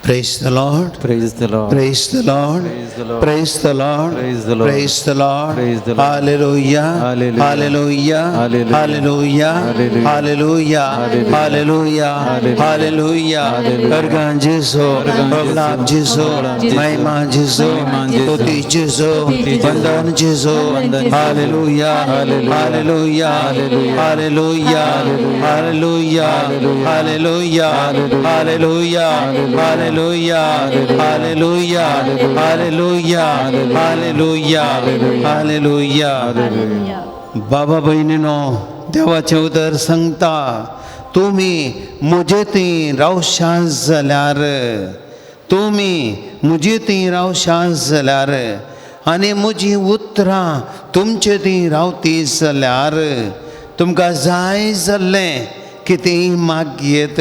Praise the Lord. Praise the Lord. Praise the Lord. Praise the Lord. Praise the Lord. Praise the Lord. Praise the Lord. Praise the Lord. Hallelujah. Hallelujah. Hallelujah. Hallelujah. Hallelujah. Hallelujah. Hallelujah. Hallelujah. Hallelujah. Hallelujah. अर्गां जेसू, प्रभुलाभ जेसू, महिमा जेसू, महिमा जेसू, स्तुती जेसू, स्तुती जेसू, वंदन जेसू. वंदन जेसू. Hallelujah. Hallelujah. Hallelujah. Hallelujah. Hallelujah. Hallelujah. Hallelujah. Hallelujah. Hallelujah. Hallelujah. Hallelujah. Hallelujah. Hallelujah. बाबा भयणीनो, देवाचें उतर सांगता, तुमी म्हजे थंय रावशात जाल्यार, तुमी म्हजे थंय रावशात जाल्यार आनी म्हजीं उतरां तुमचे थंय रावती जाल्यार, तुमकां जाय जाल्लें कितेंय मागयेत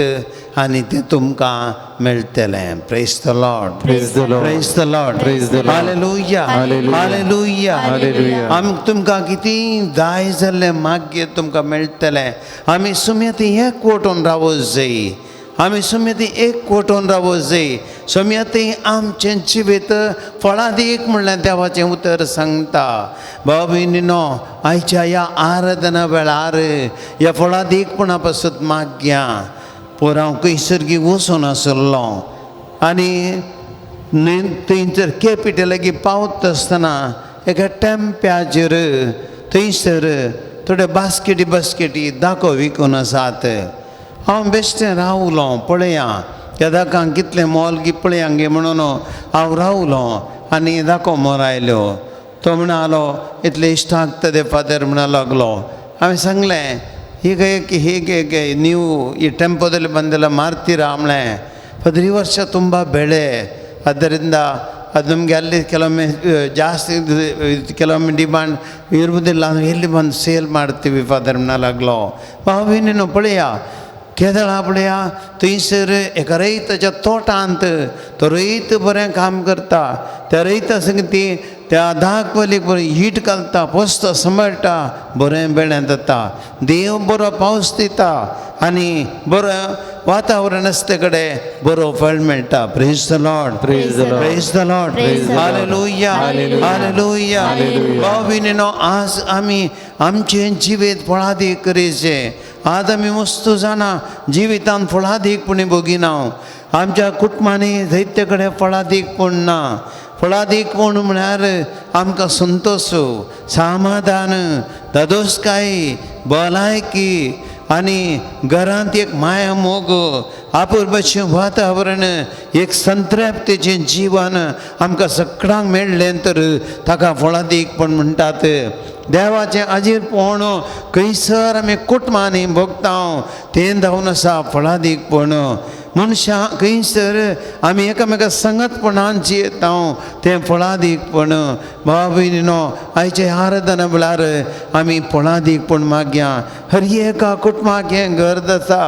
आनी तें तुमकां मेळटलें. Praise the Lord. Praise the Lord. Praise the Lord. Praise the Lord. Hallelujah. Hallelujah. Hallelujah. Hallelujah. आमी तुमकां कितें जाय जाल्लें मागीर तुमकां मेळटलें. आमी सुमयती एक वटून रावो जाय. आमी सुमयती एक वटून रावो जाय. सुमयती आमचें जिवीत फळादीक म्हणल्यार देवाचें उतर सांगता. भाव भयणीनो, आयच्या ह्या आराधना वेळार ह्या फळादीकपणा पासत मागया. पोर हांव खंयसर वचून आसलो आनी थंयसर केपिटे लागीं पावता आसतना एका टेंप्याचेर थंयसर थोडे बास्केटी बास्केटी दाको विकून आसात. हांव बेश्टें रावलो, पळया ह्या दाकांक कितलें मोल गी पळया गे म्हणून हांव रावलो आनी दाको मोर आयल्यो. तो म्हणालो, इतले इश्टाक ते फादर म्हणा लागलो. हांवें सांगलें, ಹೀಗೆ ಹೀಗೆ ಹೀಗೆ ನೀವು ಈ ಟೆಂಪೋದಲ್ಲಿ ಬಂದೆಲ್ಲ ಮಾರ್ತೀರಾ ಆಮ್ಲೆ? ಫಾದರ್, ಈ ವರ್ಷ ತುಂಬ ಬೆಳೆ, ಆದ್ದರಿಂದ ಅದು ನಮಗೆ ಅಲ್ಲಿ ಕೆಲವೊಮ್ಮೆ ಜಾಸ್ತಿ, ಕೆಲವೊಮ್ಮೆ ಡಿಮಾಂಡ್ ಇರುವುದಿಲ್ಲ, ಅಂದರೆ ಎಲ್ಲಿ ಬಂದು ಸೇಲ್ ಮಾಡ್ತೀವಿ ಫಾದರ್ म्हणालागलो. भाव पळया केदळा पळया, थंयसर एका रयताच्या तोटांत तो रयत बरें काम करता. त्या रयता संग ती त्या दाकवलीक बरें हीट घालता, पोसता, सांबाळटा, बरें बेळें जाता. देव बरो पावस दिता आनी बरो वातावरण आसते कडेन बरो फळ मेळटा. Praise the Lord. Praise the Lord. Praise the Lord. Praise the Lord. Hallelujah. Hallelujah. Hallelujah. भाव भयणीनो, आज आमी आमचें जिवीत फळादीक करीचें. आज आमी वस्तू जाणा जिवितान फळादीकपणी भोगिना. आमच्या कुटुंबांनी जायते कडेन फळादीकपण ना. फळादीकपण म्हळ्यार आमकां संतोश, समाधान, धादोसकाय, भलायकी आनी घरांत एक माया मोग, आपुरबाचें वातावरण, एक संतृप्तीचें जीवन आमकां सगळ्यांक मेळ्ळें तर ताका फळादीकपण म्हणटात. देवाचें आजीरपण खंयसर आमी कुटुंबांनी भोगता तें जावन आसा फळादीकपण. मनशां खंयसर आमी एकामेका संगतपणान जियेता तें फळादीकपण. भाव भयणीनो, आयचे आराधना वेळार आमी फळादीकपण मागया. हर एका कुटुंबाक हें गरज आसा.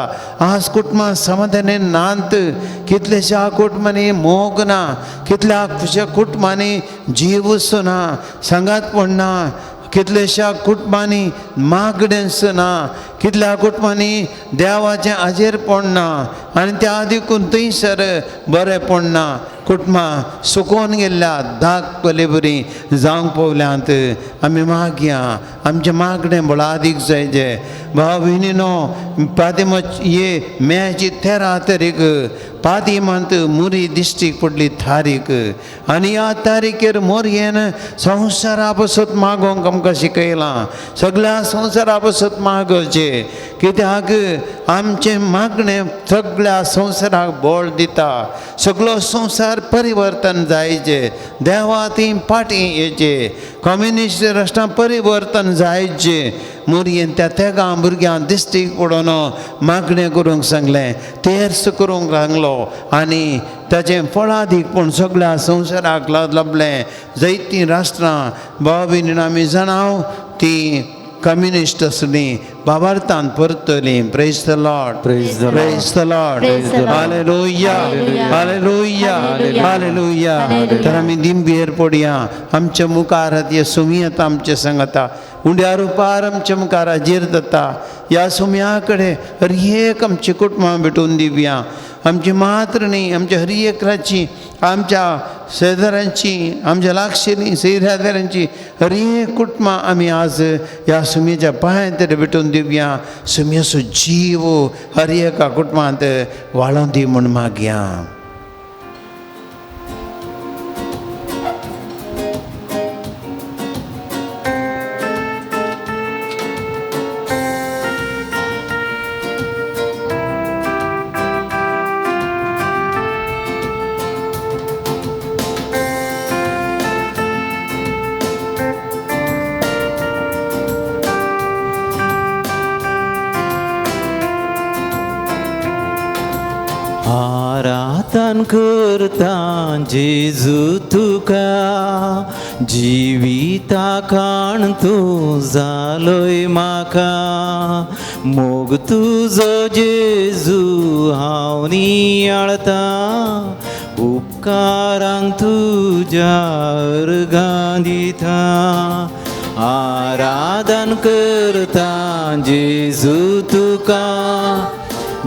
आज कुटुंबां समाधानी नात, कितल्याश्या कुटुंबांनी मोग ना, कितल्याश्या कुटुंबांनी जीव ना, सांगातपण ना, कितल्याश्या कुटुंबांनी मागणेंच ना, कितल्या कुटुंबांनी देवाचें आजेरपण ना आनी त्या देखून थंयसर बरेंपण ना. कुटुंबां सुकोवन गेल्ल्या दाग पले बरी जावंक पावल्यांत. आमी मागया, आमचें मागणें बळादीक जायचें. भाव भयणीनो, पातिमा ये मेची 13 तारीख पातिमांत मुरी दिश्टीक पडली तारीख आनी ह्या तारीखेर मोरयेन संवसारा पासत मागोवंक आमकां शिकयलां. सगळ्या संवसारा पासत मागोवचें, कित्याक आमचें मागणें सगळ्या संवसाराक बळ दिता. सगळो संवसार परिवर्तन जायचें, देवा ती फाटीं येचें, कम्युनिस्ट राष्ट्रां परिवर्तन जायचें. मोरयेन त्या तेगां भुरग्यांक दिश्टीक पडून मागणें करूंक सांगलें, तेर्स करूंक सांगलो आनी ताचें फळादीकपण सगळ्या संवसाराक लाबलें. जायतीं राष्ट्रां भाव भयणीन आमी जाणां ती कम्युनिस्ट आसली, बाबार्थान परतली. Praise the Lord. Praise the Lord. Praise the Lord. Praise the Lord. Hallelujah. Hallelujah. Hallelujah. Hallelujah. Hallelujah. तर आमी दिंबेर पडया. आमच्या मुखार हे सुमयत आमचे सांगता, उंड्या रुपार आमच्या मुखार हाजीर जाता. ह्या सुमया कडेन हर एक आमची कुटुंबां भेटून दिवया. आमची मातरणी आमच्या हरिएकराची आमच्या शेजाऱ्यांची आमच्या लागशिनी शेजाऱ्यांची हर एक कुटुंबां आमी आज ह्या सुमयेच्या पांयांत भेटून दिवया. सुमयेचो जीव हर एका कुटुंबांत वाळोवन दी म्हूण मागया. आराधन करता जेजू तुका जिविता काण तूं जालोय म्हाका मोग तुजो जेजू हांव नियाळतां उपकारांक तुज्या अर्गां दिता. आराधन करता जेजू तुका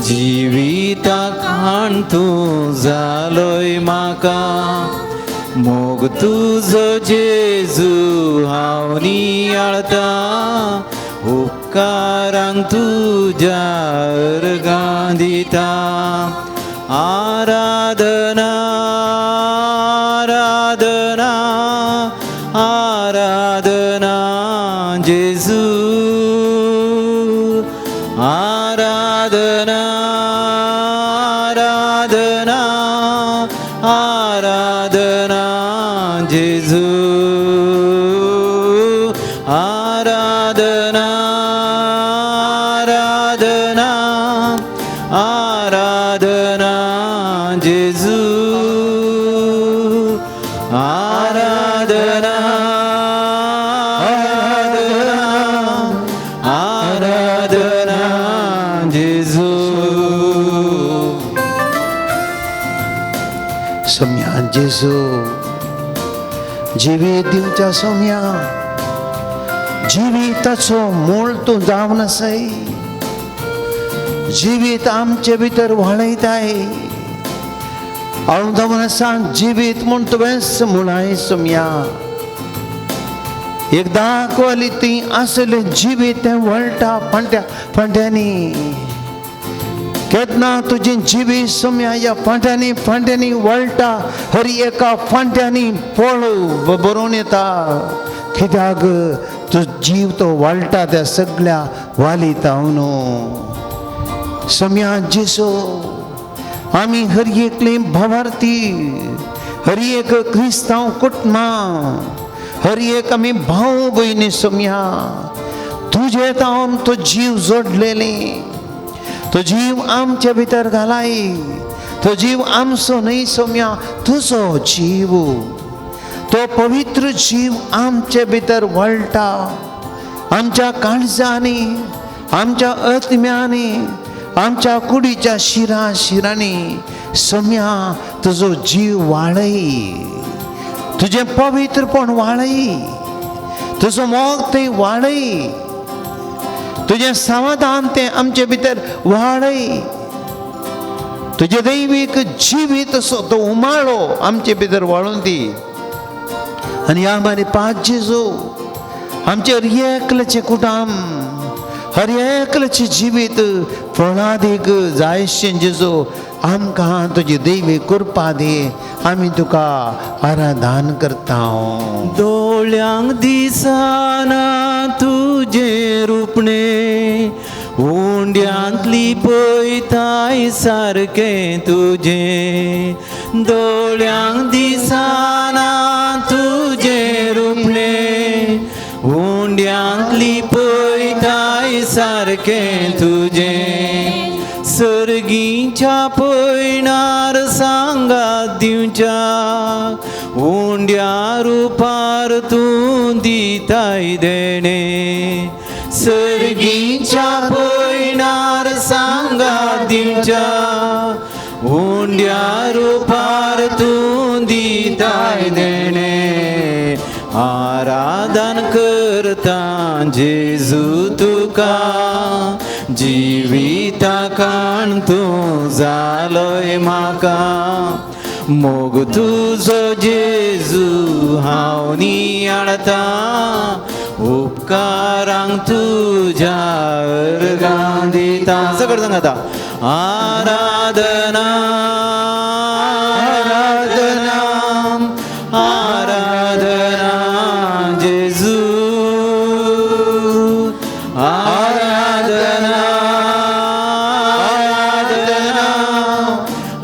जिविता काण तूं जालोय म्हाका मोग तुजो जेजू हांव नियाळतां उपकारांक तुज्या अर्गां दिता. आराधना आराधना आराधना जेजू आराधना आराधना आराधना जेजू आराधना आराधना आराधना जेजू आराधना आराधना आराधना जेजू. सोम्या जेजू जिवीत दिवच्या सोम्या जिविताचो मूळ तूं जावन आसाय. जिवीत आमचे भितर व्हाळयताय. हांव जावन आसा जिवीत म्हूण तुवेंच म्हळाय सोम्या. एकदां कळ्ळी ती आसलें जिवीत तें वळटा फांट्या फांट्यांनी. केन्ना तुजें जिवीत सोम्या ह्या फांट्यांनी फांट्यांनी वळटा. हर एका फांट्यांनी पळ बरोवन येता कित्याक तुजो जीव तो वळटा त्या सगळ्या वालीत न्हू. सोम्या जेजू आमी हर एकली भावार्थी हर एक क्रिस्तांव कुटुंबां हर एक आमी भाव भयणी सोम्या तुजे तावन तो जीव जोडलेली तो जीव आमचे भितर घालाय. तो जीव आमचो न्हय सोम्या तुजो जीव तो पवित्र जीव आमचे भितर वळटा. आमच्या काळजांनी आमच्या आत्म्यांनी आमच्या कुडीच्या शिरा शिरांनी सोम्या तुजो जीव वाळय. तुजें पवित्रपण वाळय. तुजो मोग थंय वाळय. तुजें समाधान तें आमचे भितर वाळय. तुजें दैवीक जिवीत असो तो उमाळो आमचे भितर वाळून दी. आनी ह्या मारी पांच जेजू आमचे हर एकल्याचें कुटाम हर एकल्याचें जिवीत फळादीक जायशें जेजू आमकां तुजी दैवी कृपा दी. आमी तुका आराधन करता. दोळ्यांक दिसना तुजें रुपणें उंड्यांतली पळयताय सारकें तुजें. दोळ्यांक दिसना तुजें रुपणें उंड्यांतली पळयताय सारकें तुजें. सर्गीच्या पयणार सांगात दिवच्या उंड्या रुपार तूं दिताय देणें. सर्गीच्या पयणार सांगात दिवच्या उंड्या रुपार तूं दिताय देणें. आराधन करता जेजू तुका जिविता जिविता काण तूं जालोय म्हाका मोग तुजो जेजू हांव नियाळता उपकारांक तुज्या अर्गां दिता. सगळं सांगाता. आराधना आराधना आराधना जेजू आराधना आराधना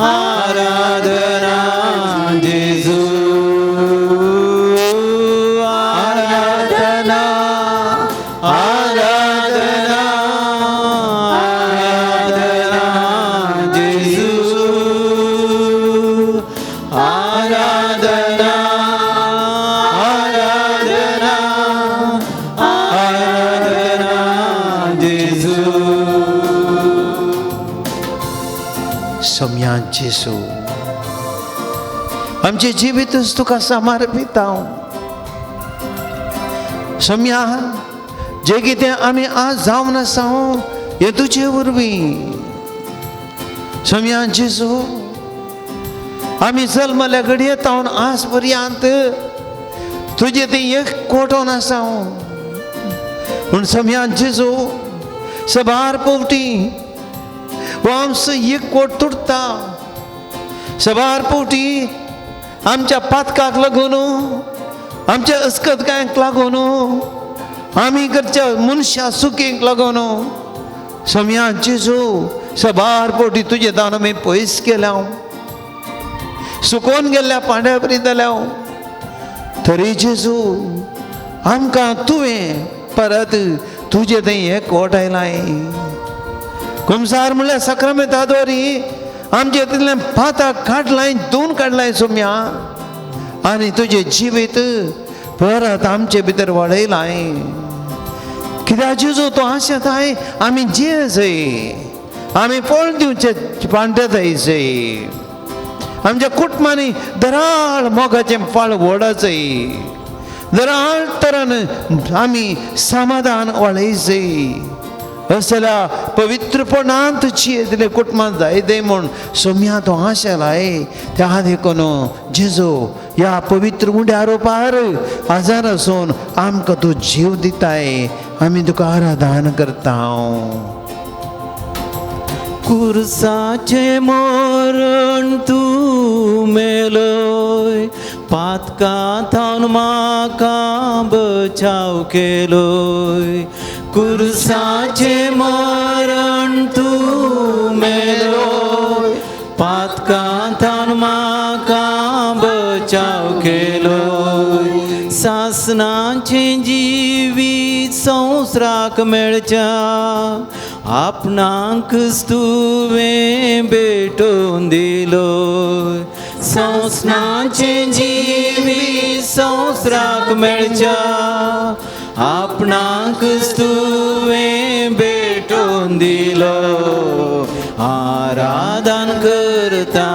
आराधना जेजू आराधना आराधना आराधना जेजू आराधना आराधना आराधना जेजू. सोम्या जेजू, आमचें जिवीतच तुका समर्पित हांव. सोम्या, जें कितें आमी आज जावन आसा हें तुजे वरवीं. सोम्या जेजू, आमी जल्मल्या घडये तावन आज पर्यंत तुजें तें एक कोटोन आसा. पूण सोम्या जेजू, सबार पवटी हो आमचो एक कोट तुटता. सबार पवटी आमच्या पातकाक लागून, आमच्या अस्कतकायांक लागून, आमी करच्या मनशा सुकेक लागून सोम्या जेजू सबार पवटी तुजे दान आमी पयस केल्या, सुकोवन गेल्ल्या पांड्या बरी जाल्या. तरी जेजू आमकां तुवें परत तुजें थंय हें कोट आयलाय. कुमसार म्हणल्यार साक्रामेंता द्वारी आमचे तितलें पाताक काडलाय, दोन काडलाय सोम्या, आनी तुजें जिवीत परत आमचे भितर वाडयलाय. कित्याक जेजू तूं आशेताय आमी जियेजय, आमी फळ दिवचे पांड्या जायजय, आमच्या कुटुंबांनी दराळ मोगाचें फळ व्हडचय, दराळ तरान आमी समाधान वाडयजय. असल्या पवित्रपणांत जियेतले कुटुंबांत जाय दे म्हूण सोम्या तो आशेलाय. त्या देखून जेजू ह्या पवित्र उंड्या रोपार आजार आसून आमकां तूं जीव दिताय, आमी तुका आराधन करता. कुर्साचें मरण तूं मेलोय पातका थावन म्हाका बचाव केलोय. कुर्साचें मरण तूं मेलोय पातका थावन म्हाका बचाव केलोय. सासनाचें जिवीत संवसाराक मेळच्या आपणाक तुवें भेटोवन दिलोय. संवसाराचें जिवीत संवसाराक मेळच्या आपणाक तुवें भेटोवन दिलो. आराधन करता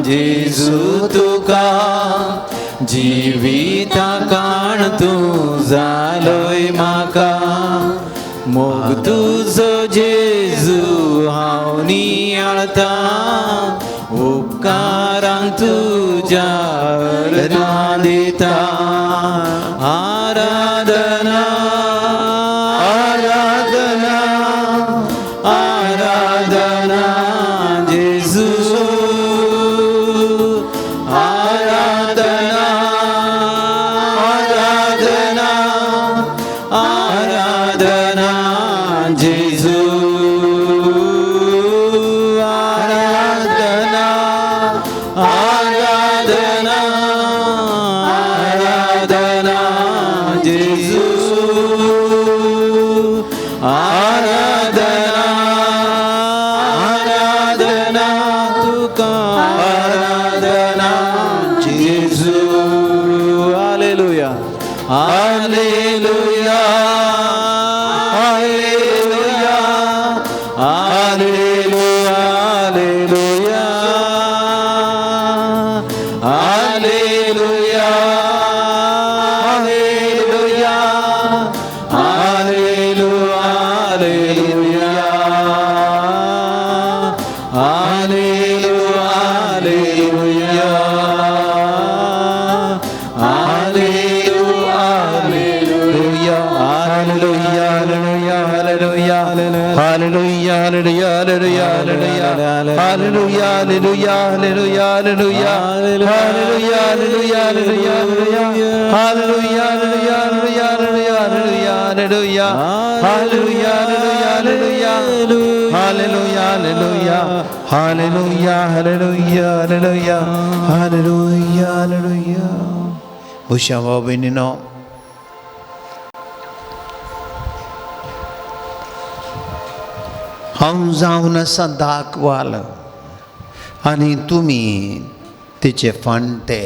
जेजू तुका जिविता काण तूं जालोय म्हाका मोग तुजो जेजू हांव नियाळता उपकारांक तुज्या अर्गां दिता. आराधना आराधना आराधना जेजू आराधना आराधना आराधना जेजू आराधना आराधना आराधना जेजू आराधना आराधना तुका आराधना जेजू. Hallelujah hallelujah hallelujah hallelujah hallelujah hallelujah hallelujah hallelujah. Hallelujah, hallelujah, hallelujah, hallelujah, hallelujah, hallelujah, hallelujah, hallelujah, hallelujah, hallelujah, hallelujah, hallelujah, hallelujah, hallelujah, hallelujah, hallelujah, hallelujah, hallelujah, hallelujah, hallelujah. Bhusha भाव भयणीनो, हांव जावन आसा दाखवाल आनी तुमी तिचे फांटे.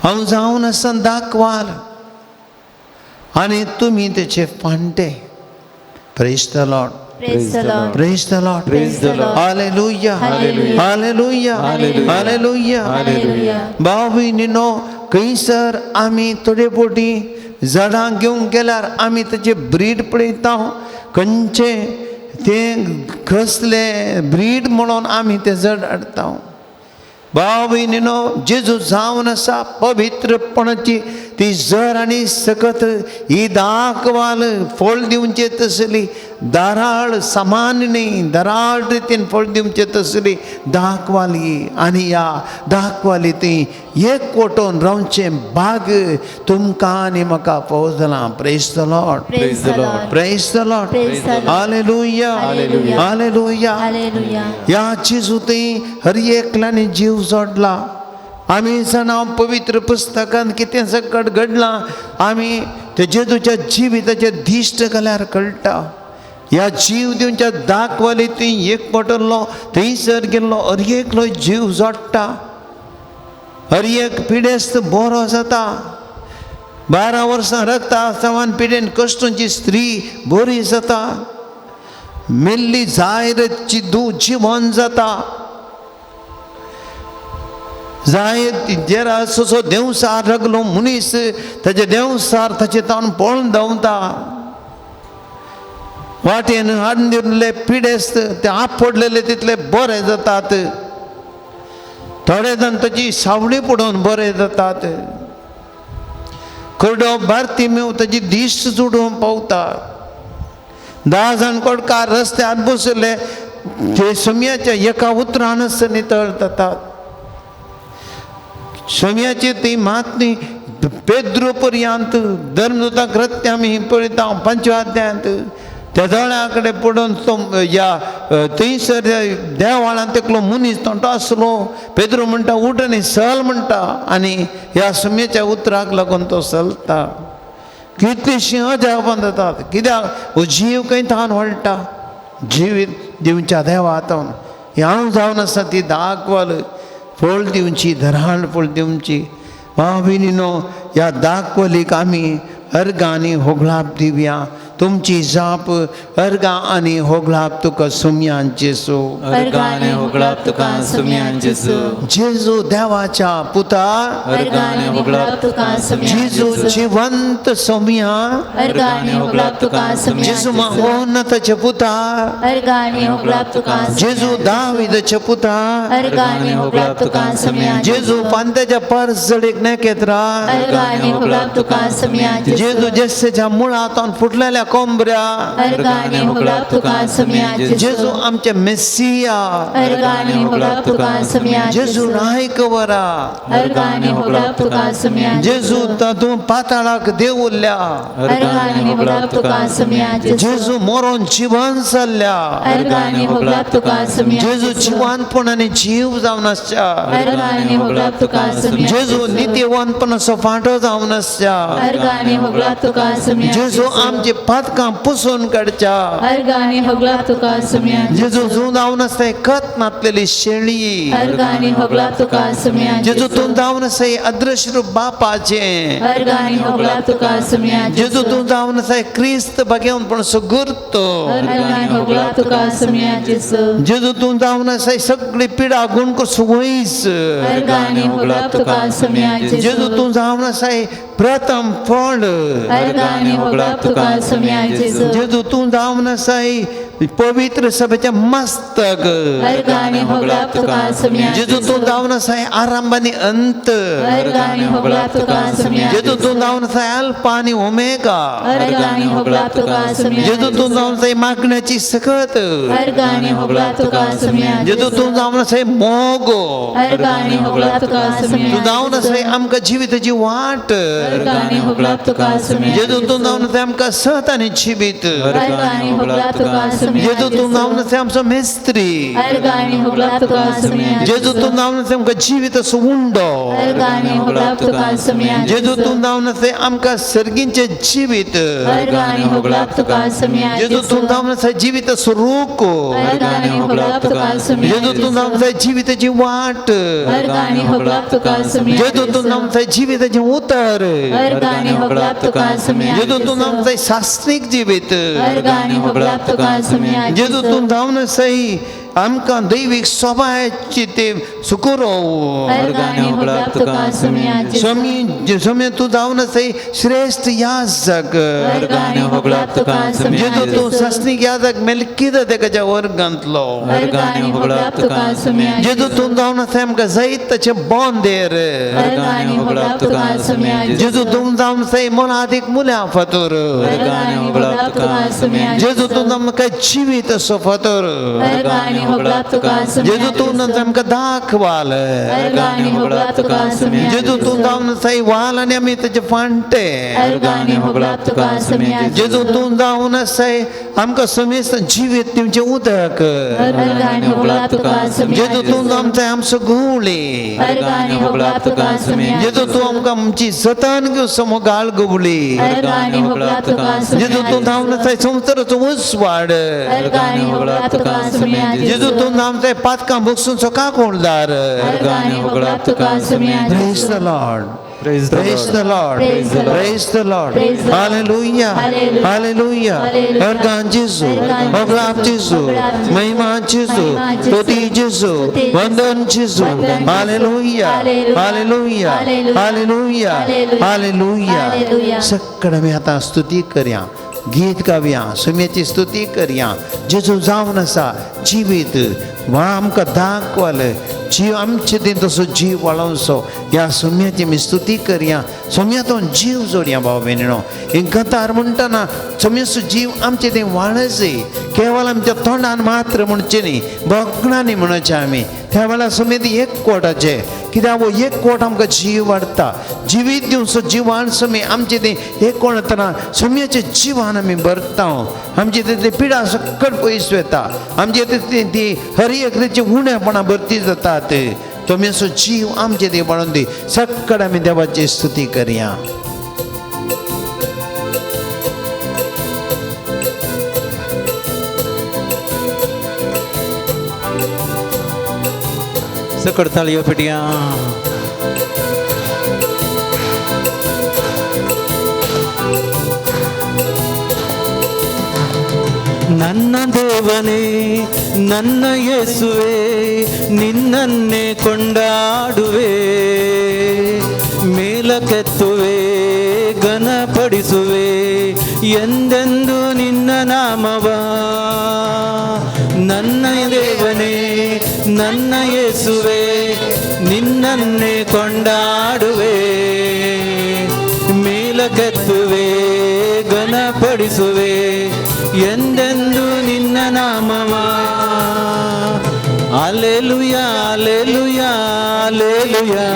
हांव जावन आसा दाखवाल आनी तुमी तेचे फांटे. Praise the Lord. Praise the Lord. Praise the Lord. Praise the Lord. Hallelujah. Hallelujah. Hallelujah. Hallelujah. Hallelujah. Hallelujah. भाव भयणीनो, खंयसर आमी थोडे फावटी झाडां घेवंक गेल्यार आमी ताचे ब्रीड पळयता, खंयचे तें कसले ब्रीड म्हणून आमी तें जड हाडटा. भाव भयणीनो, जेजू जावन आसा पवित्रपणाची ती जर आनी सकत ही दाखवाल फळ दिवचे तसली दाराळ सामान्य न्ही, दराळ रितीन फळ दिवचे तसली दाखवाली आनी ह्या दाखवाली ती एक वटोवन रावचें भाग तुमकां आनी म्हाका फावो जालां. Praise the Lord. Praise the Lord. Praise the Lord. Praise the Lord. Hallelujah. Hallelujah. Hallelujah. Hallelujah. ह्या जेजू थंय हर एकल्यानी जीव जोडला. आमी जाणा पवित्र पुस्तकांत कितें सकट घडलां, आमी ते जेजूच्या जिविताचें दिश्ट घाल्यार कळटा. ह्या जीव दिवच्या दाखवाली थंय एक पटल्लो, थंयसर गेल्लो हर एकलो जीव जोडटा, हर एक पिडेस्त बरो जाता. 12 वर्सां रक्तास्रावान पिडेन कश्टूंची स्त्री बरी जाता, मेल्ली जायरची धूव जिवन जाता. जाय जेरा ससो देंवसार रगलो मनीस ताजे देंवसार ताचे तावन पळोवन धांवता. वाटेन हाडून दिल्ले पिडेस्त ते आपडलेले तितले बरे जातात. थोडे जाण ताची सावळी पडोवन बरे जातात. कुरडो भारती ताजी दिश्ट चुडोवंक पावता. 10 जाण कोडकार रस्त्यार बसले ते सम्याच्या एका उतरानच नितळ जातात. सम्याची ती मातनी पेद्रो पर्यंत धर्मदूता कृत्य आमी पळयता 5व्या अध्यायांत त्या दोळ्या कडेन पडून तो ह्या थंयसर देवाळांत एकलो मनीस तोंटो आसलो. पेद्रो म्हणटा उठ आनी सल म्हणटा, आनी ह्या सम्याच्या उतराक लागून तो चलता. कितलीशीं अजापां जातात. कित्याक हो जीव खंय तान व्हडटा, जिवीत दिवच्या देवा तावन हांव जावन आसा ती दाखवाल फळ दिवची, धराळ फळ दिवची. भाव भयणीनो, ह्या दाखवलीक आमी अर्गां आनी होगळाप दिवया. तुमची जाप अर्गां आनी होगळाप तुका सुमयान जेजू. अर्गां आनी होगळाप तुका सुमयान जेजू. जेजू देवाच्या पुता, अर्गां आनी होगळाप तुका सुमयान जेजू जिवंत सोमया, अर्गां आनी होगळाप तुका सुमयान जेजू महोन्नताच्या पुता, अर्गां आनी होगळाप तुका जेजू दावीदाच्या पुता, अर्गां आनी होगळाप तुका सुमयान जेजू पांत्याच्या परजळीक नेकेत्रा, अर्गां आनी होगळाप तुका सुमयान जेजू जेस्सेच्या मुळांत फुटलेल्या कोंबऱ्या, अर्गां आनी होगळाप तुका सुमयान जेजू आमचे मेसिया, अर्गां आनी होगळाप तुका सुमयान जेजू नायकवरा, अर्गां आनी होगळाप तुका सुमयान जेजू तूं पाताळाक देवुल्ल्या, अर्गां आनी होगळाप तुका सुमयान जेजू मरोन जिवन जाल्ल्या, अर्गां आनी होगळाप तुका सुमयान जेजू जिवानपण आनी जीव जावन आसच्या, अर्गां आनी होगळाप तुका सुमयान जेजू नित्यवनपणाचो फांटो जावन आसच्या, अर्गां आनी होगळाप तुका सुमयान जेजू आमचे पातकां पुसून काडच्या, अर्गां आनी होगळाप तुका सुमयान जेजू तूं जावन आसता खत नातलेली शेळी, अर्गां आनी होगळाप तुका सुमयान जेजू तूं जावन आसता अदृश्य रूप बापाचें, अर्गां आनी होगळाप तुका सुमयान जेजू तूं जावन आसता क्रिस्त भाग्यवनपणाचो गुर्तो, अर्गां आनी होगळाप तुका सुमयान जेजू, जेजू तूं जावन आसता सगळी पिडा गुण सुवयस, अर्गां आनी होगळाप तुका सुमयान जेजू तूं जावन आसता प्रथम फळ, अर्गां आनी होगळाप तुका सुमयान जेजू, जेजू तूं जावन आसाय पवित्र सभेचें मस्तक. अर्घ आनी होगळाप तुका सुम्या जेजू तूं जावन आसाय आरंभ आनी अंत. अर्घ आनी होगळाप तुका सुम्या जेजू तूं जावन आसाय अल्फा आनी ओमेगा. अर्घ आनी होगळाप तुका सुम्या जेजू तूं जावन आसाय मागण्याची सकत. अर्घ आनी होगळाप तुका सुम्या जेजू तूं जावन आसाय मोग. अर्घ आनी होगळाप तुका सुम्या तूं जावन आसाय आमकां जिविताची वाट. अर्घ आनी होगळाप तुका सुम्या जेजू तूं जावन आसाय आमकां सत आनी जिवीत. अर्घ आनी होगळाप तुका सुम्या जेजू तूं जावन आसाय आमचो मेस्त्री. अर्घ आनी होगळाप तुका सुम्या जेजू तूं जावन आसाय आमकां जिविताचो उंडो. अर्घ आनी होगळाप तुका सुम्या जेजू तूं जावन आसाय आमकां सर्गींचें जिवीत. अर्घ आनी होगळाप तुका सुम्या जेजू तूं जावन आसाय जिविताचो रूख. अर्घ आनी होगळाप तुका सुम्या जेजू तूं जावन आसाय जिविताची वाट. अर्घ आनी होगळाप तुका सुम्या जेजू तूं जावन आसाय जिविताचें उतर. अर्घ आनी होगळाप तुका सुम्या जेजू तूं जावन आसाय शास्त्रीक जिवीत. अर्घ आनी होगळाप तुका सुम्या जेजू तूं जावन आसाय आमकां दैवीक सोबायची ते सुकुरो. अर्घ आनी होगळाप तुका सुम्या स्वामी स्वामी तूं जावन आसाय श्रेश्ठ याजक. अर्घ आनी होगळाप तुका सुम्या जेजू तूं सासणीक याजक मेलकीजदेकाच्या वर्गांतलो. अर्घ आनी होगळाप तुका सुम्या जेजू तूं जावन आसाय आमकां जैताचें बोंदेर. अर्घ आनी होगळाप तुका सुम्या जेजू तूं जावन आसाय मोलादीक मुल्या फातोर. अर्घ आनी होगळाप तुका सुम्या जेजू तूं जावन आमकां जिवीत असो फातोर. अर्घ आनी होगळाप तुका सुम्या जेजू तूं जावन आमकां दाखवाल. अर्घ आनी होगळाप तुका सुम्या जेजू तूं जावन आसाय वाल आनी आमी ताचे फांटे. अर्घ आनी होगळाप तुका सुम्या जेजू तूं जावन आसाय आमकां समेस्त जिवीत दिवचें उदक. अर्घ आनी होगळाप तुका सुम्या जेजू तूं जावन आसाय आमचो गुवळी. अर्घ आनी होगळाप तुका सुम्या जेजू तूं आमकां आमची जतन घेवचो मोगाळ गुवळी. अर्घ आनी होगळाप तुका सुम्या जेजू तूं जावन आसाय संवसाराचो उजवाड. अर्घ आनी होगळाप तुका सुम्या जेजू तूं जावन आसाय पातकां भोगसून काकोळदार. अर्घ आनी होगळाप तुका सुम्या Praise the Lord. Praise the Praise the Lord. Praise the Lord. Praise the Lord. Praise the Lord. Hallelujah. Hallelujah. Hallelujah. Hallelujah. Organ जेजू. अर्गान होगळाप जेजू. होगळाप जेजू. महिमा जेजू. महिमा जेजू. स्तुती जेजू. स्तुती जेजू. वंदन जेजू. वंदन जेजू. Hallelujah. Hallelujah. Hallelujah. Hallelujah. Hallelujah. Hallelujah. Hallelujah. सगळं आमी आतां स्तुती करया, गीत गावया, सुम्याची स्तुती करया. जेजू जावन आसा जिवीत वा आमकां दाखवाल जीव आमचे तें तसो जीव वाळोवचो. ह्या सुम्याची आमी स्तुती करया, सोम्या तो जीव जोडया. भाव भयणीनो, हे गतार म्हणटना सोम्याचो जीव आमचे तें वाळचे, केवळ आमच्या तोंडान मात्र म्हणचें न्ही, भोगणांनी म्हणचें आमी. त्या वेळार सोमेत एक कोटाचें कित्याक हो एक कोट आमकां जीव वाडटा, जिवीत दिवचो जिवान सोमी आमचें तें एक कोण येतना सोम्याच्या जिवान आमी भरता. आमचे तें पिडा सकट पयस वता, आमचे तें ती हर एकल्याची उणेपणां भरती जातात. तुमचो जीव आमचे ते वाडून दी. सगळं आमी देवाची स्तुती करया. सकट ताळयो पेटया. ನನ್ನ ದೇವನೇ ನನ್ನ ಯೇಸುವೆ ನಿನ್ನನ್ನೇ ಕೊಂಡಾಡುವೆ, ಮೇಲಕ್ಕೆತ್ತುವೆ ಘನಪಡಿಸುವೆ ಎಂದೆಂದು ನಿನ್ನ ನಾಮವ. ನನ್ನ ದೇವನೇ ನನ್ನ ಯೇಸುವೆ ನಿನ್ನನ್ನೇ ಕೊಂಡಾಡುವೆ, ಮೇಲಕ್ಕೆತ್ತುವೆ ಘನಪಡಿಸುವೆ ಎಂದೆಂದು ನಿನ್ನ ನಾಮವ. Alleluia alleluia alleluia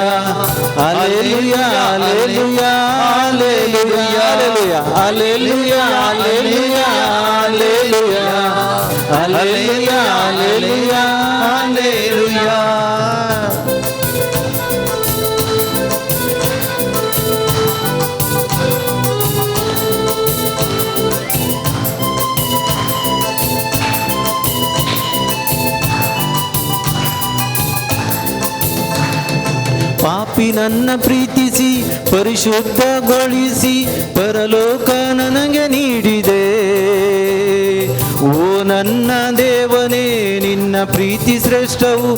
alleluia alleluia alleluia alleluia alleluia alleluia alleluia alleluia alleluia. ಪಾಪಿ ನನ್ನ ಪ್ರೀತಿಸಿ ಪರಿಶುದ್ಧಗೊಳಿಸಿ ಪರಲೋಕ ನನಗೆ ನೀಡಿದೆ. ಓ ನನ್ನ ದೇವನೇ ನಿನ್ನ ಪ್ರೀತಿ ಶ್ರೇಷ್ಠವು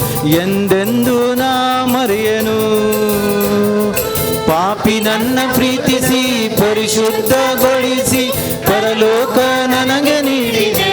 ಎಂದೆಂದು ನಾ ಮರೆಯನು. ಪಾಪಿ ನನ್ನ ಪ್ರೀತಿಸಿ ಪರಿಶುದ್ಧಗೊಳಿಸಿ ಪರಲೋಕ ನನಗೆ ನೀಡಿದೆ.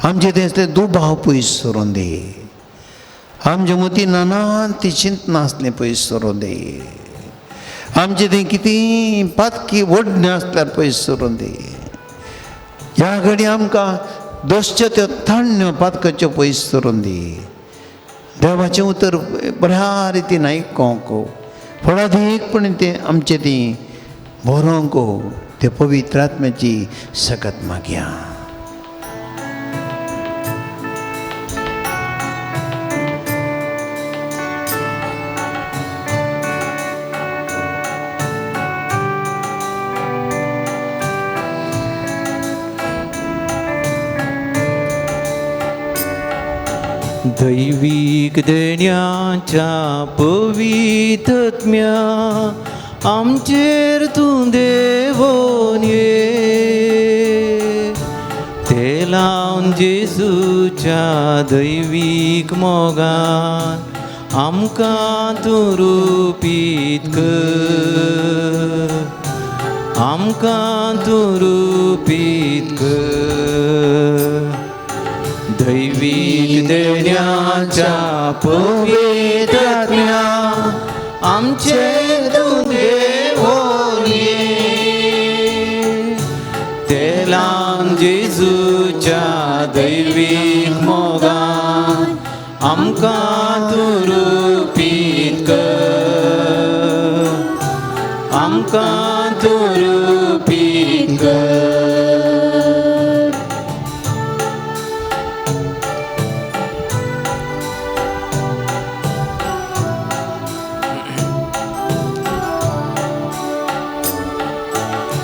आमचे तें दुबाव पयस सरून दी, आमचे मती नाना ती चिंतना आसलें पयस सरून दी, आमचे तें कितें पातकी ओडणें आसल्यार पयस सरून दी। ह्या घडी आमकां दोसच्यो त्यो ताण्ण्यो पातकाच्यो पयस सरून दी। देवाचें उतर बऱ्या रितीन आयकोंक फळादीकपणी तें आमचें ती बरोवंक ते पवित्र आत्म्याची सकत मागया। दैवीक देण्याच्या पवित्रत्म्या आमचेर तूं देवोन ये, ते लावन जेजूच्या दैवीक मोगान आमकां तूं रुपीत कर, आमकां तूं रुपीत कर। दैवीक देण्याच्या पवित्रत्म्या आमचे तूं देवोन ये, ते लावन जेजूच्या दैवीक मोगान आमकां तूं रुपीत कर, आमकां तूं रुपीत कर।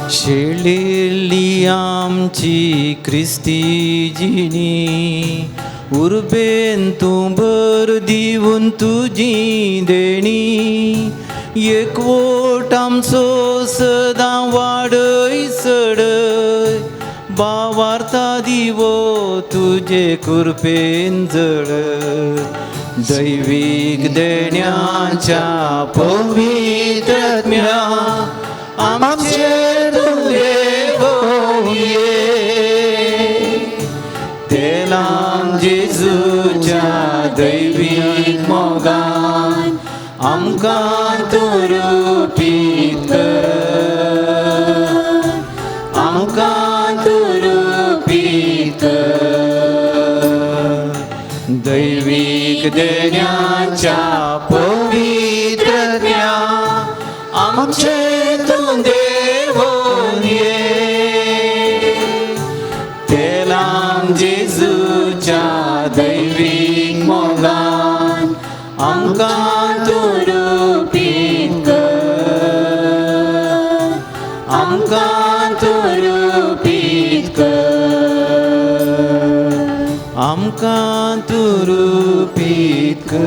शेळिल्ली आमची क्रिस्ती जिणी उर्बेन तूं भर दिवन तुजी देणी, एकवट आमचो सदां वाडय चडय, बावार्ता दिवो तुजे कृपेन जडय। दैवीक देण्याच्या पवित्रत्म्या आमचेर तूं देवोन ये, ते लावन जेजूच्या दैवीक मोगान आमकां तूं रुपीत कर, आमकां तूं रुपीत कर। दैवीक देण्याच्या पवित्रत्म्या आमचे तूं देवोन ये, ते लावन जेजूच्या दैवीक मोगान आमकां तूं रुपीत कर, आमकां तूं रुपीत कर, आमकां तूं रुपीत कर,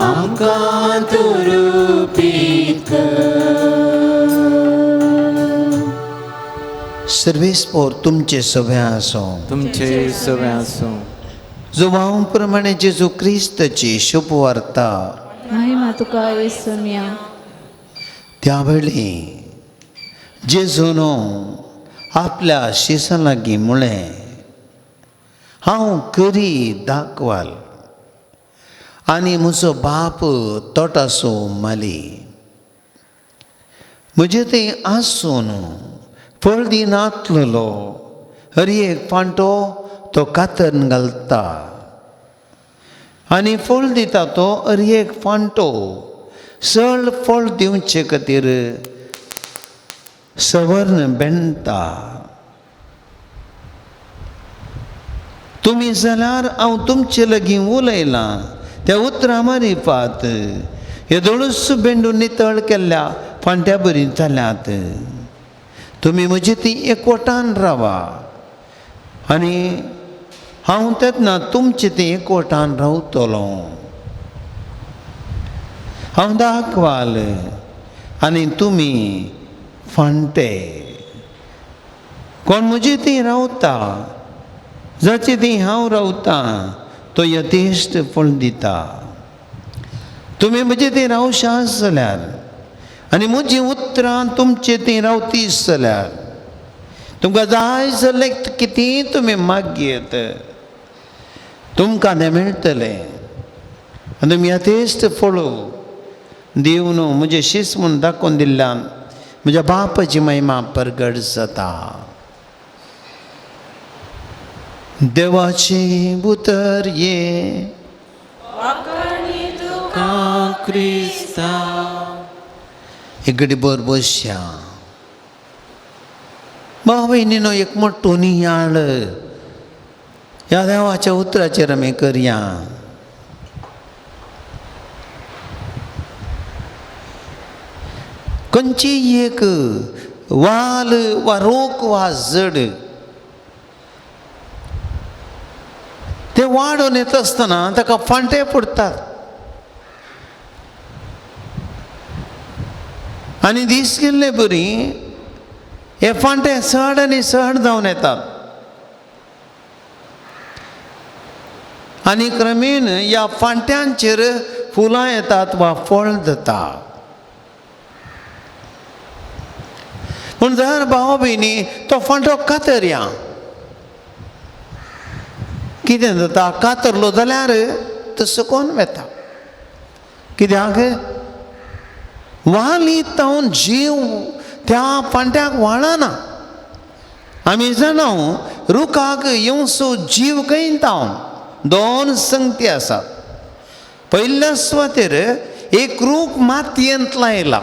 आमकां तूं रुपीत कर। सर्वेस्पोर तुमचे सगळें आसूं, तुमचे सगळें आसूं। जुवांव प्रमाणे जेजू क्रिस्ताची शुभवार्ता। महिमा तुका येसुम्या। त्या वेळी जेजून आपल्या शिसां लागीं म्हळें, हांव करी दाखवाल आनी म्हजो बाप तोटाचो माली। म्हजें थंय आसून फळ दिनातलेलो हर एक फांटो तो कातरन घालता आनी फळ दिता तो हर एक फांटो चड फळ दिवचे खातीर सवर्ण बेणटा। तुमी जाल्यार हांव तुमचे लागीं उलयलां त्या उतरां मारिफात हे दोळूस बेंडून नितळ केल्ल्या फांट्या बरी जाल्यात। तुमी म्हजी ती एकवटान रावा आनी हांव तेन्ना तुमचे ती एकवटान रावतलो। हांव दाखवाल आनी तुमी फांटे। कोण म्हजी ती रावता जाचे ती हांव रावतां तो यथेश्ट फळ दिता। तुमी म्हजे ती रावशास जाल्यार आनी म्हजी उतरां तुमचे ती रावतीस जाल्यार तुमकां जाय जाल्यार कितें तुमी मागयत तुमकां तें मेळटलें. आनी तुमी यथेश्ट फळो दिवन म्हजें शीस म्हूण दाखोवन दिल्ल्यान म्हज्या बापाची महिमा परगट जाता. देवाचें उतर हें क्रिस्ता. इकडे बर बसया. भाव भयणीनो एक मोठो नियाळ ह्या देवाच्या उतराचेर आमी करया. खंयची एक वाल वा रोख वा जड ते वाडोवन येता आसतना ताका फांटे पडटात आनी दीस गेल्ले बरी हे फांटे चड आनी चड जावन येतात आनी क्रमेण ह्या फांट्यांचेर फुलां येतात वा फळ जाता. पूण जर भाव भयणी तो फांटो कातरया कितें जाता, कातरलो जाल्यार तो सुकोन वता. कित्याक वाली तावन जीव त्या फांट्याक वाळना. आमी जाणा रुखाक येवसो जीव खंय तावन दोन संगती आसात. पयल्या सुवातेर एक रूख मातयेंत लायला,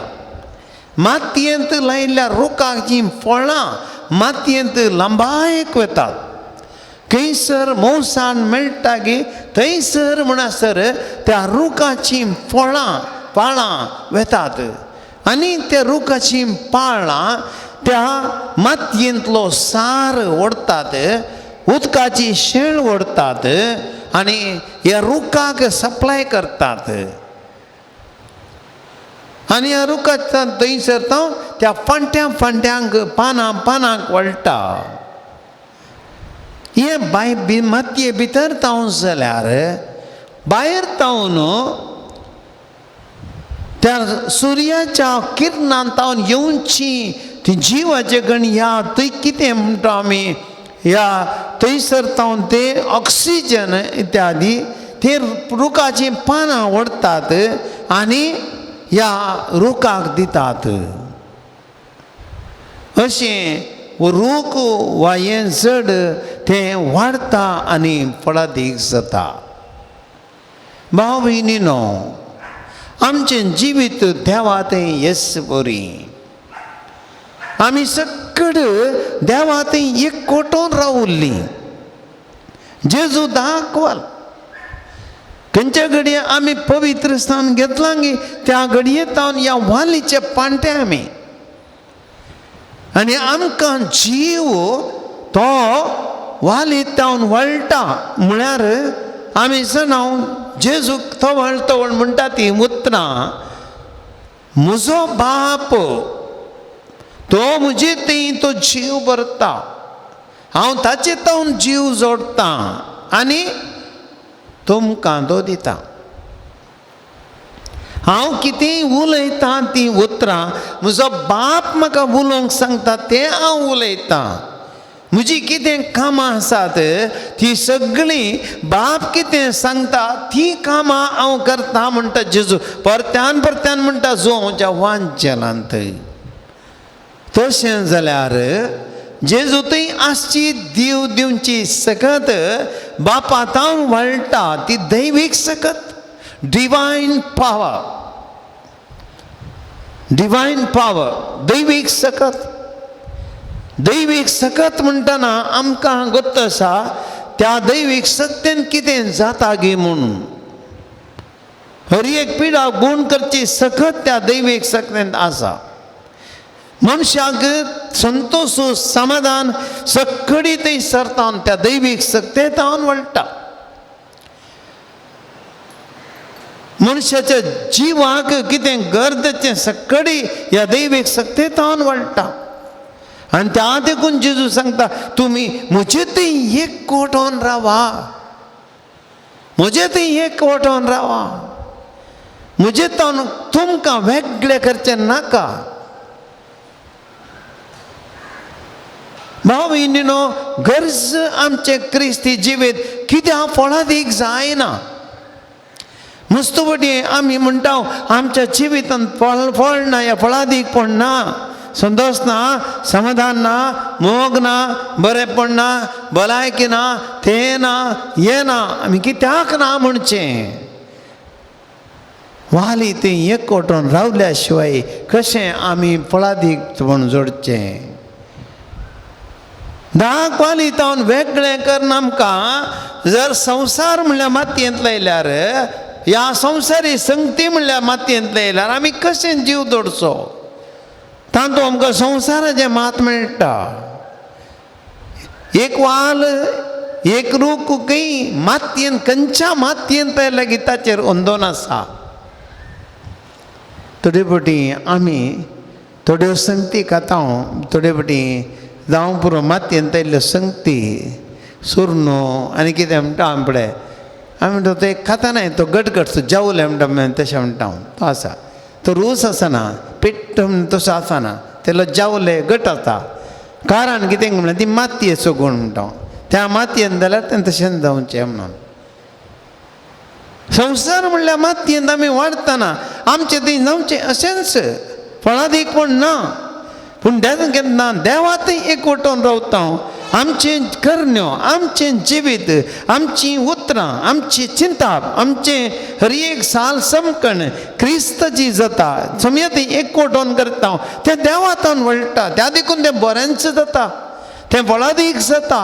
मातयेंत लायिल्ल्या रुखाक जीं फळां मातयेंत लांबायक वतात. खंयसर मोवसाण मेळटा गी थंयसर म्हणसर त्या रुखाचीं फळां पाळां वेतात आनी त्या रुखाचीं पाळां त्या मातयेंतलो सार ओडटात, उदकाची शेळ ओडटात आनी ह्या रुखाक सप्लाय करतात. आनी ह्या रुखाच्या थंयसर तो त्या फांट्या फांट्यांक पानां पानांक वळटा. हे बाय मातये भितर तावन जाल्यार भायर तावन त्या सुर्याच्या किरणान तावन येवची ती जिवाचे गण ह्या थंय कितें म्हणटा आमी ह्या थंयसर तावन ते ऑक्सिजन इत्यादी ते रुखाचीं पानां ओडटात आनी ह्या रुखाक दितात. अशें रूख वा हें जड तें वाडटा आनी फळादीक जाता. भाव भयणीनो आमचें जिवीत देवा तें येस बरी आमी सकड देवा थंय एक कोटोन रावल्ली. जेजू दाखवाल खंयच्या घडये आमी पवित्र स्थान घेतलां गी त्या घडये तावन ह्या वालीचे पांटे आमी आनी आमकां जीव तो वाली तावन वळटा. म्हळ्यार आमी जाणा जेजूक तवळ तवळ म्हणटा ती उतरां म्हजो बाप तो म्हजे थंय तो जीव भरता, हांव ताचे तावन जीव जोडटा आनी तुमकां तो दिता. हांव कितेंय उलयतां तीं उतरां म्हजो बाप म्हाका उलोवंक सांगता तें हांव उलयतां. म्हजी कितें कामां आसात ती सगळीं बाप कितें सांगता ती कामां हांव करता म्हणटा जेजू. परत्यान परत्यान म्हणटा जो हांवच्या वांजेलांत. तशें जाल्यार जेजू थंय आसची देव दिवची सकत बापा तावन वळटा ती दैवीक सकत, डिवायन पावर, डिवायन पावर, दैवीक सकत. दैवीक सकत म्हणटना आमकां गोत्त आसा त्या दैवीक सत्तेन कितें जाता गी म्हणून हर एक पिडा गूण करची सकत त्या दैवीक सक्तेन आसा. मनशाक संतोश समाधान सगळी थंय सरतान त्या दैवीक सक्ते तावन वळटा. मनशाच्या जिवाक कितें गरजेचें सगळी ह्या दैवीक सक्ते तावन वळटा. आनी त्या देखून जेजू सांगता तुमी म्हजे थंय एक कोटोन रावा, म्हजे थंय एक कोटोन रावा, म्हजे तावन तुमकां वेगळें करचें नाका. भाव भयणीनो, गरज आमचें क्रिस्ती जिवीत कित्याक फळादीक जायना. मस्तपटी आमी म्हणटा आमच्या जिवितांत फळ फळ ना, ह्या फळादीकपण ना, संतोश ना, समाधान ना, मोग ना, बरेपण ना, भलायकी ना, तें ना, हें ना. आमी कित्याक ना म्हणचें? वाली तें एकवटून रावल्या शिवाय कशें आमी फळादीक म्हूण जोडचें? 10 वाली तावन वेगळें करून आमकां जर संवसार म्हणल्यार मातयेंत लायल्यार, ह्या संवसारी संगती म्हणल्यार मातयेंत लायल्यार आमी कशें जीव दवरचो? तातूंत आमकां संवसाराचें मात मेळटा. एक वाल एक रूख खंय मातयेन, खंयच्या मातयेंत लागीं ताचेर अंदोन आसा. थोडे फावटी आमी थोड्यो संगती खाता, थोडे फावटी जावं पुरो मातयेंत आयिल्ल्यो संगती सुरनो आनी कितें म्हणटा आमी पळय, आमी म्हणटा ते खाता न्हय, तो गटगट जेवले म्हणटा तशें म्हणटा हांव. तो आसा तो रूस आसना, पेट्ट तसो आसना, तेलो जेवले गट आसा. कारण कितें म्हणल्यार ती मातयेचो गूण म्हणटा हांव. त्या मातयेन जाल्यार तें तशेंच जावचें म्हणून. संवसार म्हणल्यार मातयेंत आमी वाडटना आमचें तें जावचें अशेंच, फळादीकपण ना. पूण केन्ना देवांत एकवटून रावता, आमचें करण्यो, आमचें जिवीत, आमचीं उतरां, आमची चिंताप, आमचें हर एक साल समकण क्रिस्ताची जाता. समया तें एकवटून करता, तें देवांतून वळटा, त्या देखून तें बरेंच जाता, तें फळादीक जाता.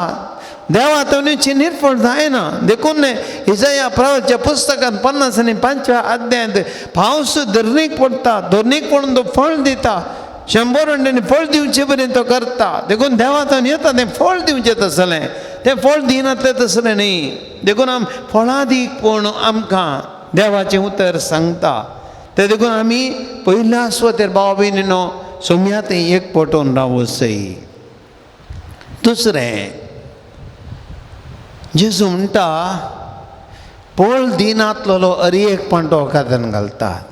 देवातवनीची निर्फळ जायना. देखून इजया प्रवाच्या पुस्तकांत 55 अध्यायांत पावस धरणीक पडटा, धरणीक पडून तो फळ दिता, 100 अंड्यांनी फळ दिवचे पर्यंत तो करता. देखून देवातून येता तें फळ दिवचें तसलें, तें फळ दिनातलें तसलें न्ही. देखून आम फळादीकपण आमकां देवाचें उतर सांगता. तें देखून आमी पयल्या सुवातेर भाव भयणीनो सोम्या तें एक पटोवन रावसय. दुसरें, जेजू म्हणटा पळ दिनातलो अरी एक पांटो कातन घालतात.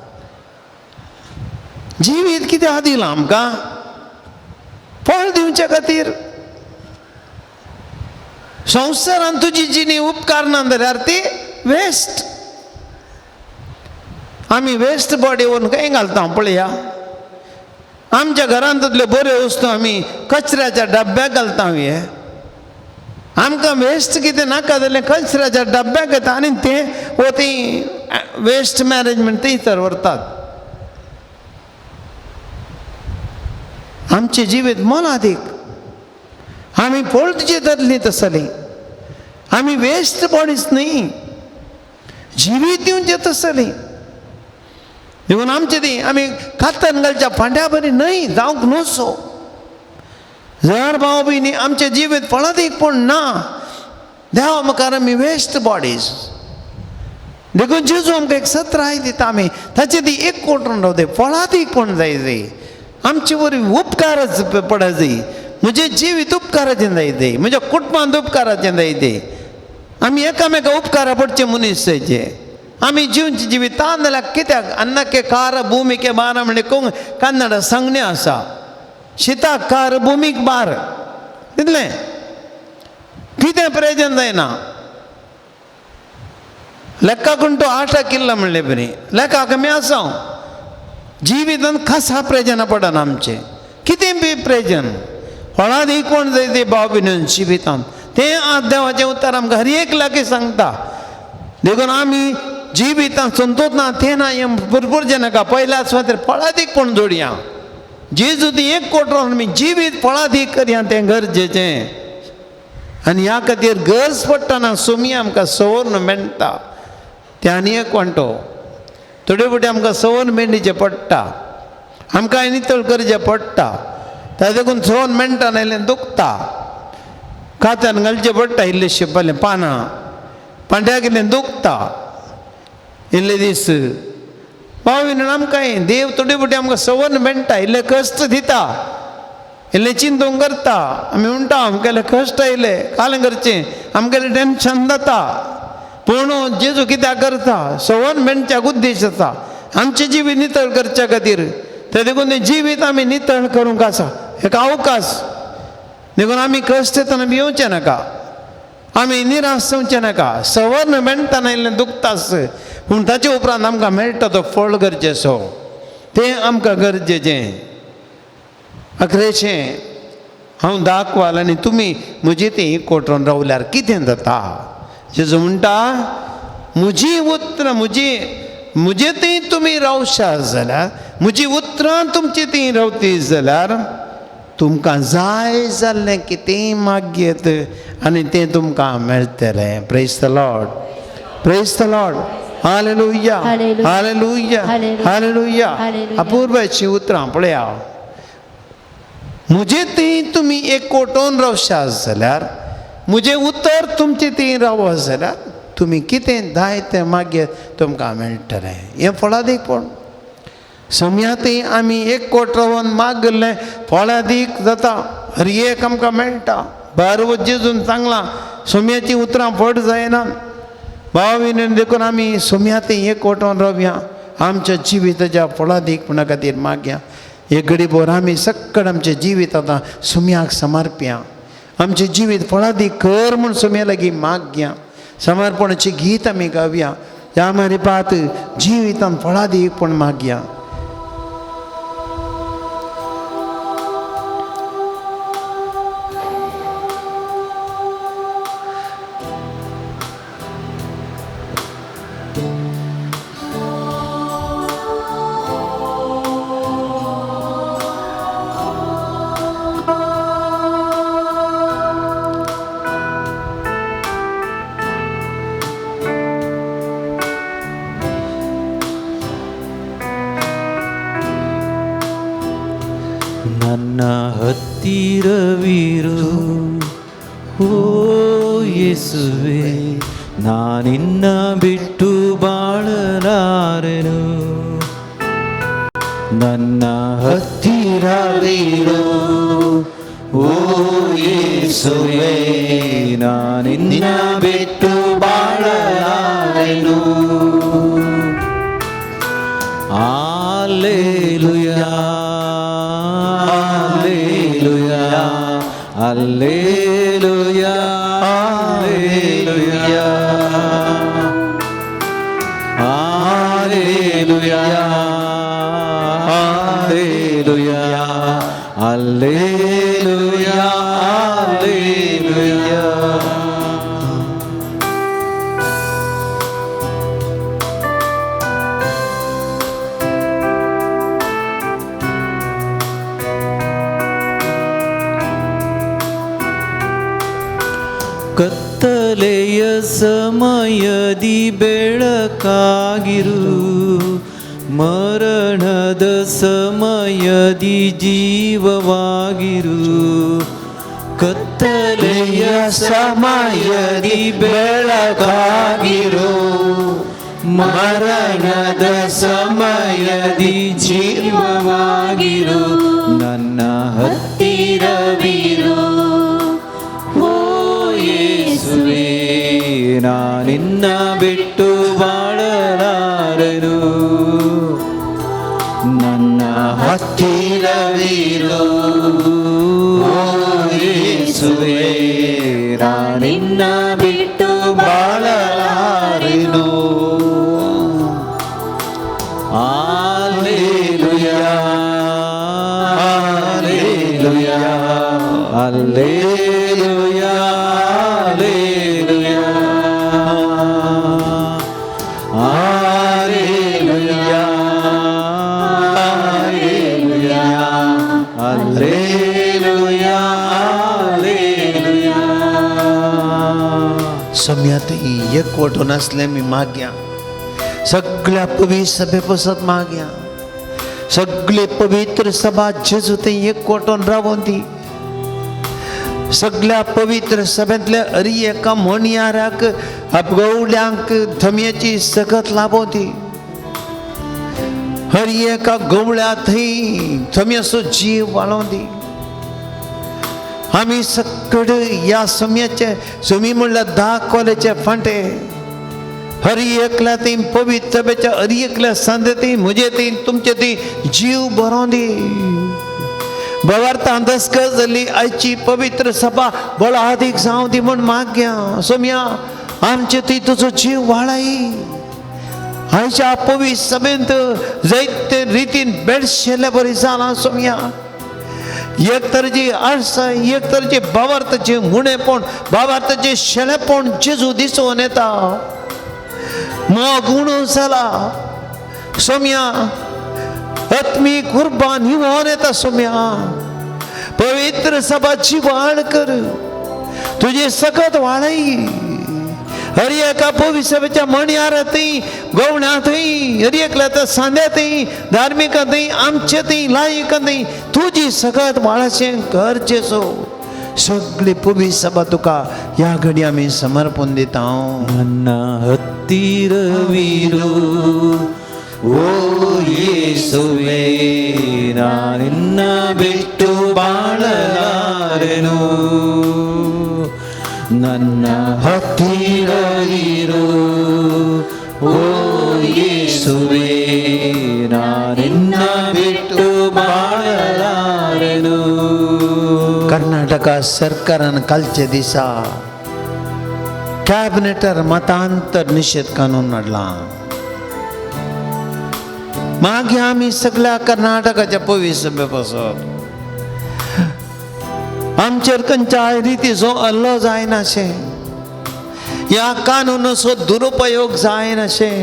जिवीत कित्याक दिलां आमकां? फळ दिवचे खातीर. संवसारान तुजी जिणी उपकारना जाल्यार ती वेस्ट. आमी वेस्ट बॉडी व्हरून खंय घालता पळया. आमच्या घरांतल्यो बऱ्यो वस्तू आमी कचऱ्याच्या डब्याक घालता. हे आमकां वेस्ट कितें नाका जाल्यार कचऱ्याच्या डब्याक येता आनी तें वो ती वेस्ट मॅनेजमेंट थंयसर व्हरतात. आमचें जिवीत मोलादीक, आमी पळचे धरली तसली, आमी वेस्ट बॉडीज न्ही, जिवीत दिवचें तसली. देखून आमचें ती आमी कातन घालच्या फांट्या बरी न्हय जावंक न्हू. जर भाव भयणी आमचें जिवीत फळादीकपण ना, देवा मुखार आमी वेस्ट बॉडीज. देखून जेजू आमकां एक सत्राय दिता, आमी ताचे ती एक कोटून रावते, फळादीकपण जाय जाय, आमचे वरवीं उपकारच पडा जाय, म्हजें जिवीत उपकाराचें जाय जाय, म्हज्या कुटुंबांत उपकाराचें जाय जाय. आमी एकामेका उपकारा पडचे मनीस जायचे. आमी जिवची जिवितान जाल्यार कित्याक अन्नाके कार भुमिके बार म्हणलें कोण कन्नड सांगणें आसा, शिताक कार भुमीक बार, तितलें कितें प्रयोजन जायना. लेखाकून तो 8 किल्ला म्हणलें बरी लेखा कमी आसा. जिवितान खासा प्रयोजन पडना आमचें, कितें बी प्रयोजन फळादीक कोण जाय ते भाव भयणीन जिवितान. तें आज देवाचें उतर आमकां हर एक लागीं सांगता. देखून आमी जिवितान संतोष ना तें ना, हें भरपूर नाका. पयल्या सुवातेर फळादीक कोण जोडया, जेजू ती एक कोट आमी जिवीत फळादीक करया, तें गरजेचें. आनी ह्या खातीर गरज पडटना सोमी आमकां सवर्ण मेळटा, तें आनी एक वांटो. थोडे फावटी आमकां सवन मेंढीचें पडटा, आमकां नितळ करचें पडटा, ताका देखून सवन मेळटा नायल्यार दुखता, कात्यान घालचें पडटा, इल्लेशें पळय पानां पांट्याक इल्लें दुखता इल्ले दीस. भाव आमकां देव थोडे फावटी आमकां सवन मेळटा, इल्ले कश्ट दिता, इल्लें चिंतूंक करता. आमी म्हणटा आमकां इल्ले कश्ट आयले काल करचें, आमकां इल्लें टेंशन जाता. पूण जेजू कित्याक करता? सवन मेळच्याक उद्देश आसा, आमचें जिवीत नितळ करच्या खातीर. तें देखून तें जिवीत आमी नितळ करूंक आसा एक अवकाश. देखून आमी कश्ट येतना भिवचें नाका, आमी निराश जावचें नाका. सवर्ण मेणटाना इल्लें दुखतास, पूण ताचे उपरांत आमकां मेळटा तो फळ गरजेचो, तें आमकां गरजेचें. अखरेचें हांव दाखवाल आनी तुमी म्हजी ती कोटरून रावल्यार कितें जाता. जेजू म्हणटा म्हजी उतरां म्हजी म्हजे थंय तुमी रावशात जाल्यार, म्हजी उतरां तुमची थंय रावती जाल्यार तुमकां जाय जाल्लें कितेंय मागयत आनी तें तुमकां मेळटलें. Praise the Lord, praise the Lord. Hallelujah, hallelujah, hallelujah. अपूर्वाचीं उतरां पळया. म्हजे थंय तुमी एक कोटोन रावशात जाल्यार, म्हजें उतर तुमचें थंय रावत जाल्यार तुमी कितें जाय तें मागीर तुमकां मेळटलें. हें फळादीकपण. सम्याती आमी एक कोट रावन मागलें फळादीक जाता, हर एक आमकां मेळटा. बारवत जेजून सांगलां सोम्याचीं उतरां फट जायना. भाव विनय देखून आमी सोम्याती एक कोटोन रावया, आमच्या जिविताच्या फळादीकपणा खातीर मागया. एक घडी भर आमी सक्कड आमचें जिवीत आतां सुम्याक समर्पया, आमचें जिवीत फळादीक कर म्हूण सुम्या लागीं मागया. समर्पणाचें गीत आमी गावया, ह्या मारिपात जिवितान फळादीकपण मागया. ನನ್ನ ಹತ್ತಿರವಿರು ಓ ಯೇಸುವೆ, ನಾನಿನ್ನ ಬಿಟ್ಟು ಬಾಳಲಾರೆನು. ನನ್ನ ಹತ್ತಿರವಿರು ಓ ಯೇಸುವೆ, ನಾನಿನ್ನ ಬಿಟ್ಟು ಬಾಳಲಾರೆನು. Hallelujah, hallelujah, hallelujah, hallelujah, hallelujah, hallelujah, hallelujah, hallelujah. ಕತ್ತಲೆಯ ಸಮಯದಿ ಬೆಳಕಾಗಿರು, ಮರಣದ ಸಮಯದಿ ಜೀವವಾಗಿರು. ಕತ್ತಲೆಯ ಸಮಯದಿ ಬೆಳಕಾಗಿರು, ಮರಣದ ಸಮಯದಿ ಜೀವವಾಗಿರು. ನನ್ನ ಹತ್ತಿರವಿರು ಓ ಯೇಸುವೆ, ನಾನಿನ್ನ ಬಿಟ್ಟು ಬಾಳಲಾರೆನು. ನನ್ನ ಹತ್ತಿರವಿರು ಓ ಯೇಸುವೆ, ನಾನಿನ್ನ ಬಿಟ್ಟು ಬಾಳಲಾರೆನು. Hallelujah, hallelujah, hallelujah, hallelujah, hallelujah, hallelujah, hallelujah, hallelujah. सम्यात एकवटून नासलें आमी मागया, सगळ्या पवित्र सभे पसत मागया, सगळे पवित्र सभा जेजू ते एकवटून रावोन दी. सगळ्या पवित्र सभेंतल्या हरी एका म्हणयाऱ्याक गवळ्यांक थम्याची सकत लाभों दी. हर एका गवळ्या थंय थम्याचो जीव वाळों दी. आमी सक्कड ह्या सम्याचे सुमी म्हणल्यार धा कोल्याचे फांटे हर एकल्या ती पवित्र सभेच्या हर एकल्या सांदे ती म्हजे ती तुमचे ती जीव बरों दी. भावार्थान दस्खत जाल्ली आयची पवित्र सभा बळादीक जावं दी म्हूण मागया. सोम्या आमचे थंय तुजो जीव वाळाय. आयच्या पवित्र सभेंत जायते रितीन बेडशेल्ले बरी जालां सोम्या. एक तरेची आळसाय, एक तरेचे भावार्थाचें उणेपण, भावार्थाचें शेळेपण जेजू दिसून येता. मोग उणो जाला सोम्या. आत्मीक कुर्बान हिवोन येता सोम्या. पवित्र सभाची वाड कर, तुजी सकत वाडय. हर एका पवित्र सभेच्या मणयार थंय, गवण्या थंय, हर एकल्या सांद्या थंय, धार्मिका थंय, आमचे थंय, लायका थंय तुजी सकत वाडाचें कर जेजू. सगळी पवित्र सभा तुका ह्या घडी आमी समर्पण दिता. ನನ್ನ ಹತ್ತಿರವಿರು ಓ ಯೇಸುವೇ, ನಾನಿನ್ನ ಬಿಟ್ಟು ಬಾಳಲಾರೆನು. ನನ್ನ ಹತ್ತಿರವಿರು ಓ ಯೇಸುವೇ, ನಾನಿನ್ನ ಬಿಟ್ಟು ಬಾಳಲಾರೆನು. कर्नाटका सरकारान कालचे दिसा कॅबिनेटार मतांतर निशेध कानून हाडला. मागीर आमी सगळ्या कर्नाटकाच्या पवित्र सभे पासत आमचेर खंयच्याय रितीचो हल्लो जायनाशें, ह्या कानुनाचो दुरुपयोग जायनाशें,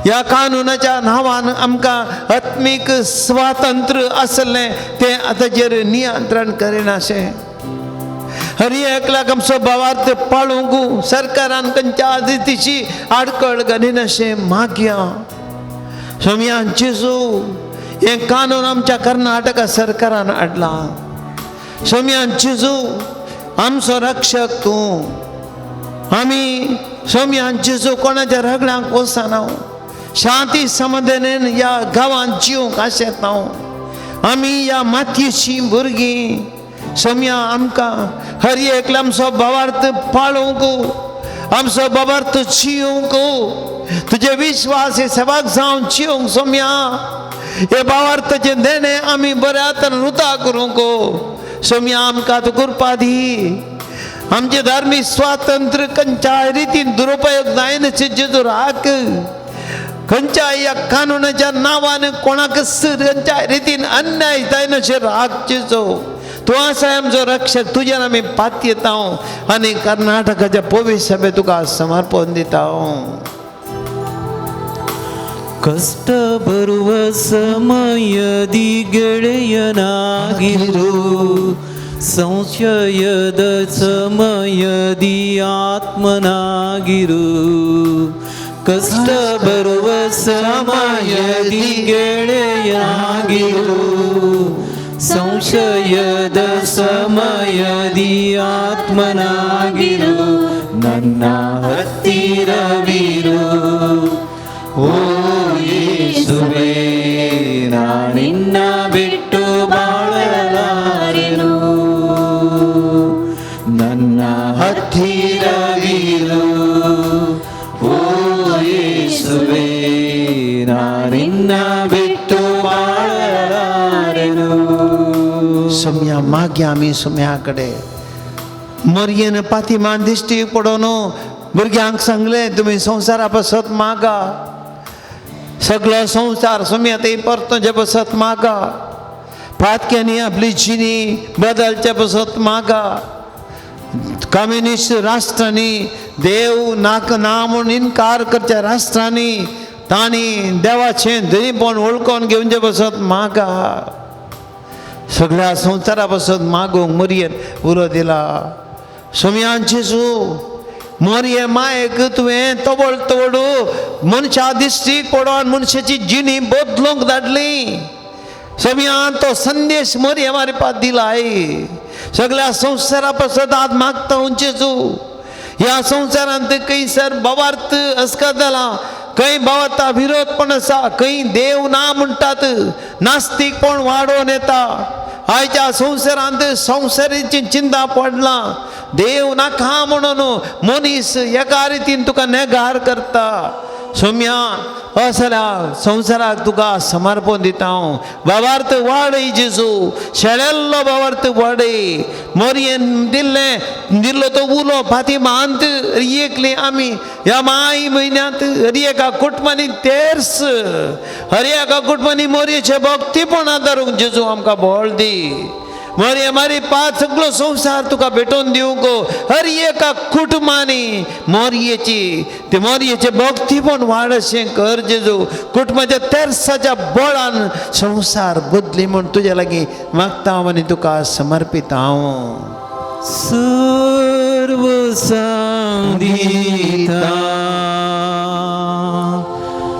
ह्या कानुनाच्या नांवान आमकां आत्मीक स्वातंत्र्य आसलें तें ताचेर नियंत्रण करिनाशें. हर एकल्याक आमचो भावार्थ पाळूंक सरकारान खंयच्या रितीची आडखळ घालिनाशें मागया. सोम्या जेजू, हें कानून आमच्या कर्नाटका सरकारान हाडलां. सोम्या जेजू, आमचो रक्षक तूं. आमी सोम्या जेजू कोणाच्या रगड्यांक वचना, शांती समाधानेन ह्या गांवांत जिवंक आशेता. आमी ह्या मातयेचीं भुरगीं. सोम्या आमकां हर एकल्या आमचो भावार्थ पाळूंक, आमचो भावार्थ जिवंक, तुजे विश्वास हे सेवाक जावन जिवंक. सोम्या हे भावार्थाचें देणें आमी बऱ्या तरेन रुता करूंक. सोम्या आमकां तूं कृपा दी. आमचें धार्मीक स्वातंत्र्य खंयच्याय रितीन दुरुपयोग जायनाशें जेजू राख. खंयच्याय ह्या कानुनाच्या नांवान कोणाक खंयच्याय रितीन अन्याय जायनाशें राख जेजू. तूं आसा आमचो रक्षक, तुज्यान आमी पातयेता आनी कर्नाटकाच्या पवित्र सभे तुका समर्पण दिता. ಕಷ್ಟ ಬರುವ ಸಮಯದಿ ಗೆಳೆಯನಾಗಿರು, ಸಂಶಯದ ಸಮಯದಿ ಆತ್ಮನಾಗಿರು. ಕಷ್ಟ ಬರುವ ಸಮಯದಿ ಗೆಳೆಯನಾಗಿರು, ಸಂಶಯದ ಸಮಯದಿ ಆತ್ಮನಾಗಿರು. ನನ್ನ ಹತ್ತಿರವಿರು ಓ ಯೇಸುವೇ, ನಾನಿನ್ನ ಬಿಟ್ಟು ಬಾಳಲಾರೆನು. ನನ್ನ ಹತ್ತಿರವಿರು ಓ ಯೇಸುವೇ, ನಾನಿನ್ನ ಬಿಟ್ಟು ಬಾಳಲಾರೆನು. सोम्या मागया आमी सोम्या कडेन मरयेन पातिमान दिश्टी पडोन भुरग्यांक सांगलें, तुमी संवसारा पासत मागा, सगळो संवसार सोम्या ते परतोचे पासत मागा, पातक्यांनी आपली जिणी बदलचे पासत मागा. कम्युनिस्ट राष्ट्रांनी देव नाक ना म्हूण इनकार करच्या राष्ट्रांनी तांणी देवाचें धनीपण वळखून घेवचे पासत मागा. सगळ्या संवसारा पासत मागूंक मरयेन उलो दिला. सोम्यान जेजू, मरये मायेक तुवें तवळ तवडू मनशा दिश्टीक पडोन मनशाची जिणी बदलूंक धाडली. सोम्यान तो संदेश मरये मारिपात दिलाय. सगळ्या संवसारा पासत आज मागता जेजू. ह्या संवसारांत खंयसर भावार्थ अस्कत जाला, खंय भावार्था विरोध पण आसा, खंय देव ना म्हणटात, नास्तीकपण वाडोवन येता. आयच्या संवसारांत संवसारीची चिंता पडलां, देव नाका म्हणून मनीस एका रितीन तुका नेगार करता. सोम्या असल्या संवसाराक तुका समर्पण दिता हांव. बाबार्थ वाडय जेजू, शेळेल्लो बाबार्थ वाडय. मोरयेन दिल्लें दिल्लो तो उलो फातिमांत एकली आमी ह्या माय म्हयन्यांत हर एका कुटुंबांनी तेर्स, हर एका कुटुंबांनी मोरयेचें भक्तीपण आदारूंक जेजू आमकां बळ दी. मोरये मारी पांच सगळो संवसार तुका भेटोवन दिवंक हर एका कुटुंबांनी मोरयेची ते मोरयेचें भक्तीपण वाड अशें कर जेजू. कुटुंबाच्या तेर्साच्या बळान संवसार बदली म्हूण तुज्या लागीं मागता हांव आनी तुका समर्पित हांव. सर्व सांगदिता,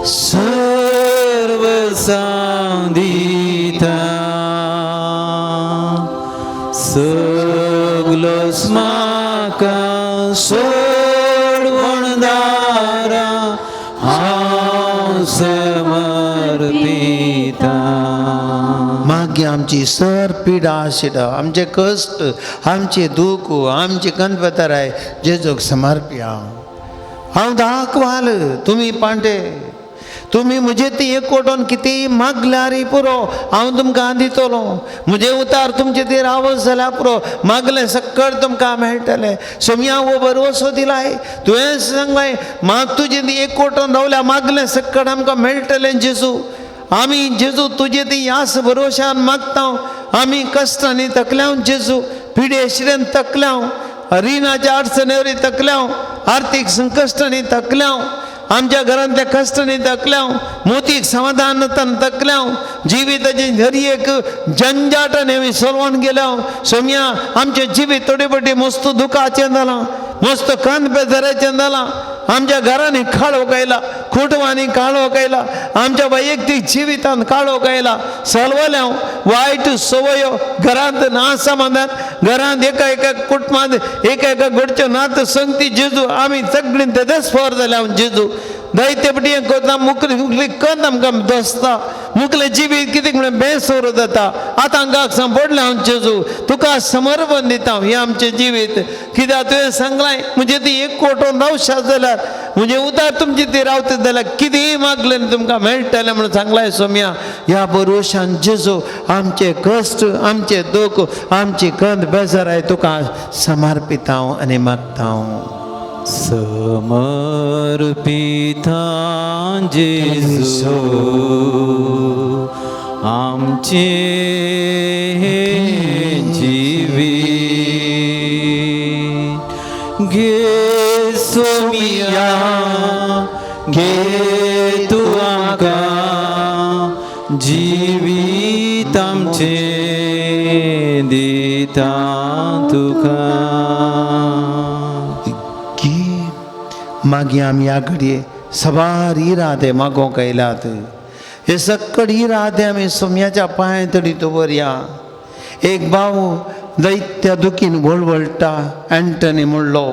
सर्व सांगदिता, सगलोच म्हाका सोडवण दारा हांव समर्पिता. मागीर आमची सर पिडा शिडा, आमचे कश्ट, आमचे दूख, आमचे कनपतराय जेजूक समर्प्या. हांव दाखवाल तुमी पांटे, तुमी म्हजे ती एकवटून कितेंय मागल्यार पुरो हांव तुमकां दितलो. म्हजे उतार तुमचे ते रावत जाल्यार पुरो, मागलें सक्कड तुमकां मेळटलें. सोमया हो भरवसो दिलाय, तुवें सांगलाय माग तुजे ती एकवटून रावल्या मागलें सक्कड आमकां मेळटलें जेजू. आमी जेजू तुजे ती ह्याच भरवशान मागता. आमी कश्टांनी तकल्यांव जेजू, पिडेशिरेन तकल्यांव, रिणाच्या अडचणेवरी तकल्यांव, आर्थीक संकश्टांनी तकल्यांव, आमच्या घरांतल्या कश्टांनी तकल्यांव, मोतीक समाधान तकल्यांव, जिविताची हर एक जंजाटान आमी सोलवून गेल्या. सोमया आमचें जिवीत थोडे फावटी मस्त दुखाचें जालां, मस्त कान बेजाराचें जालां. आमच्या घरांनी काळोख आयला, कुटुंबांनी काळोख आयला, आमच्या वैयक्तीक जिवितांत काळोख आयला. सलवल्या वायट संवयो घरांत ना समाधान, घरांत एका एका कुटुंबांत एका एका घडच्यो नात संगती जेजू आमी सगळीं तेदेच फर जाल्या जेजू. दैत्य पटी करता मुकली मुकली कंद आमकां दसता, मुकलें जिवीत कितें म्हणल्यार बेसोर जाता. आतां आंगाक सांपडलें हांव जेजू, तुका समर्पण दिता हें आमचें जिवीत. कित्याक तुवें सांगलाय म्हजें ती एक कोटोन रावशात जाल्यार, म्हजें उतार तुमची ती रावता जाल्यार कितेंय मागलें तुमकां मेळटलें म्हणून सांगलाय सोमया. ह्या भरवशान जेजू आमचे कश्ट, आमचे दूख, आमची कंद बेजाराय तुका समर्पिता हांव आनी मागता हांव. समर्पिता जेजू आमचे जिवीत, घे सोमिया घे तूं आमकां जिवीत आमचें दिता तुका. की मागीर आमी ह्या घडये सबार इरादे मागोवंक आयल्यात. हे सक्कड इरादे आमी सोमयाच्या पांय तडी दवरया. एक भाव दैत्या दुखीन वळवळटा, एंटनी म्हणलो,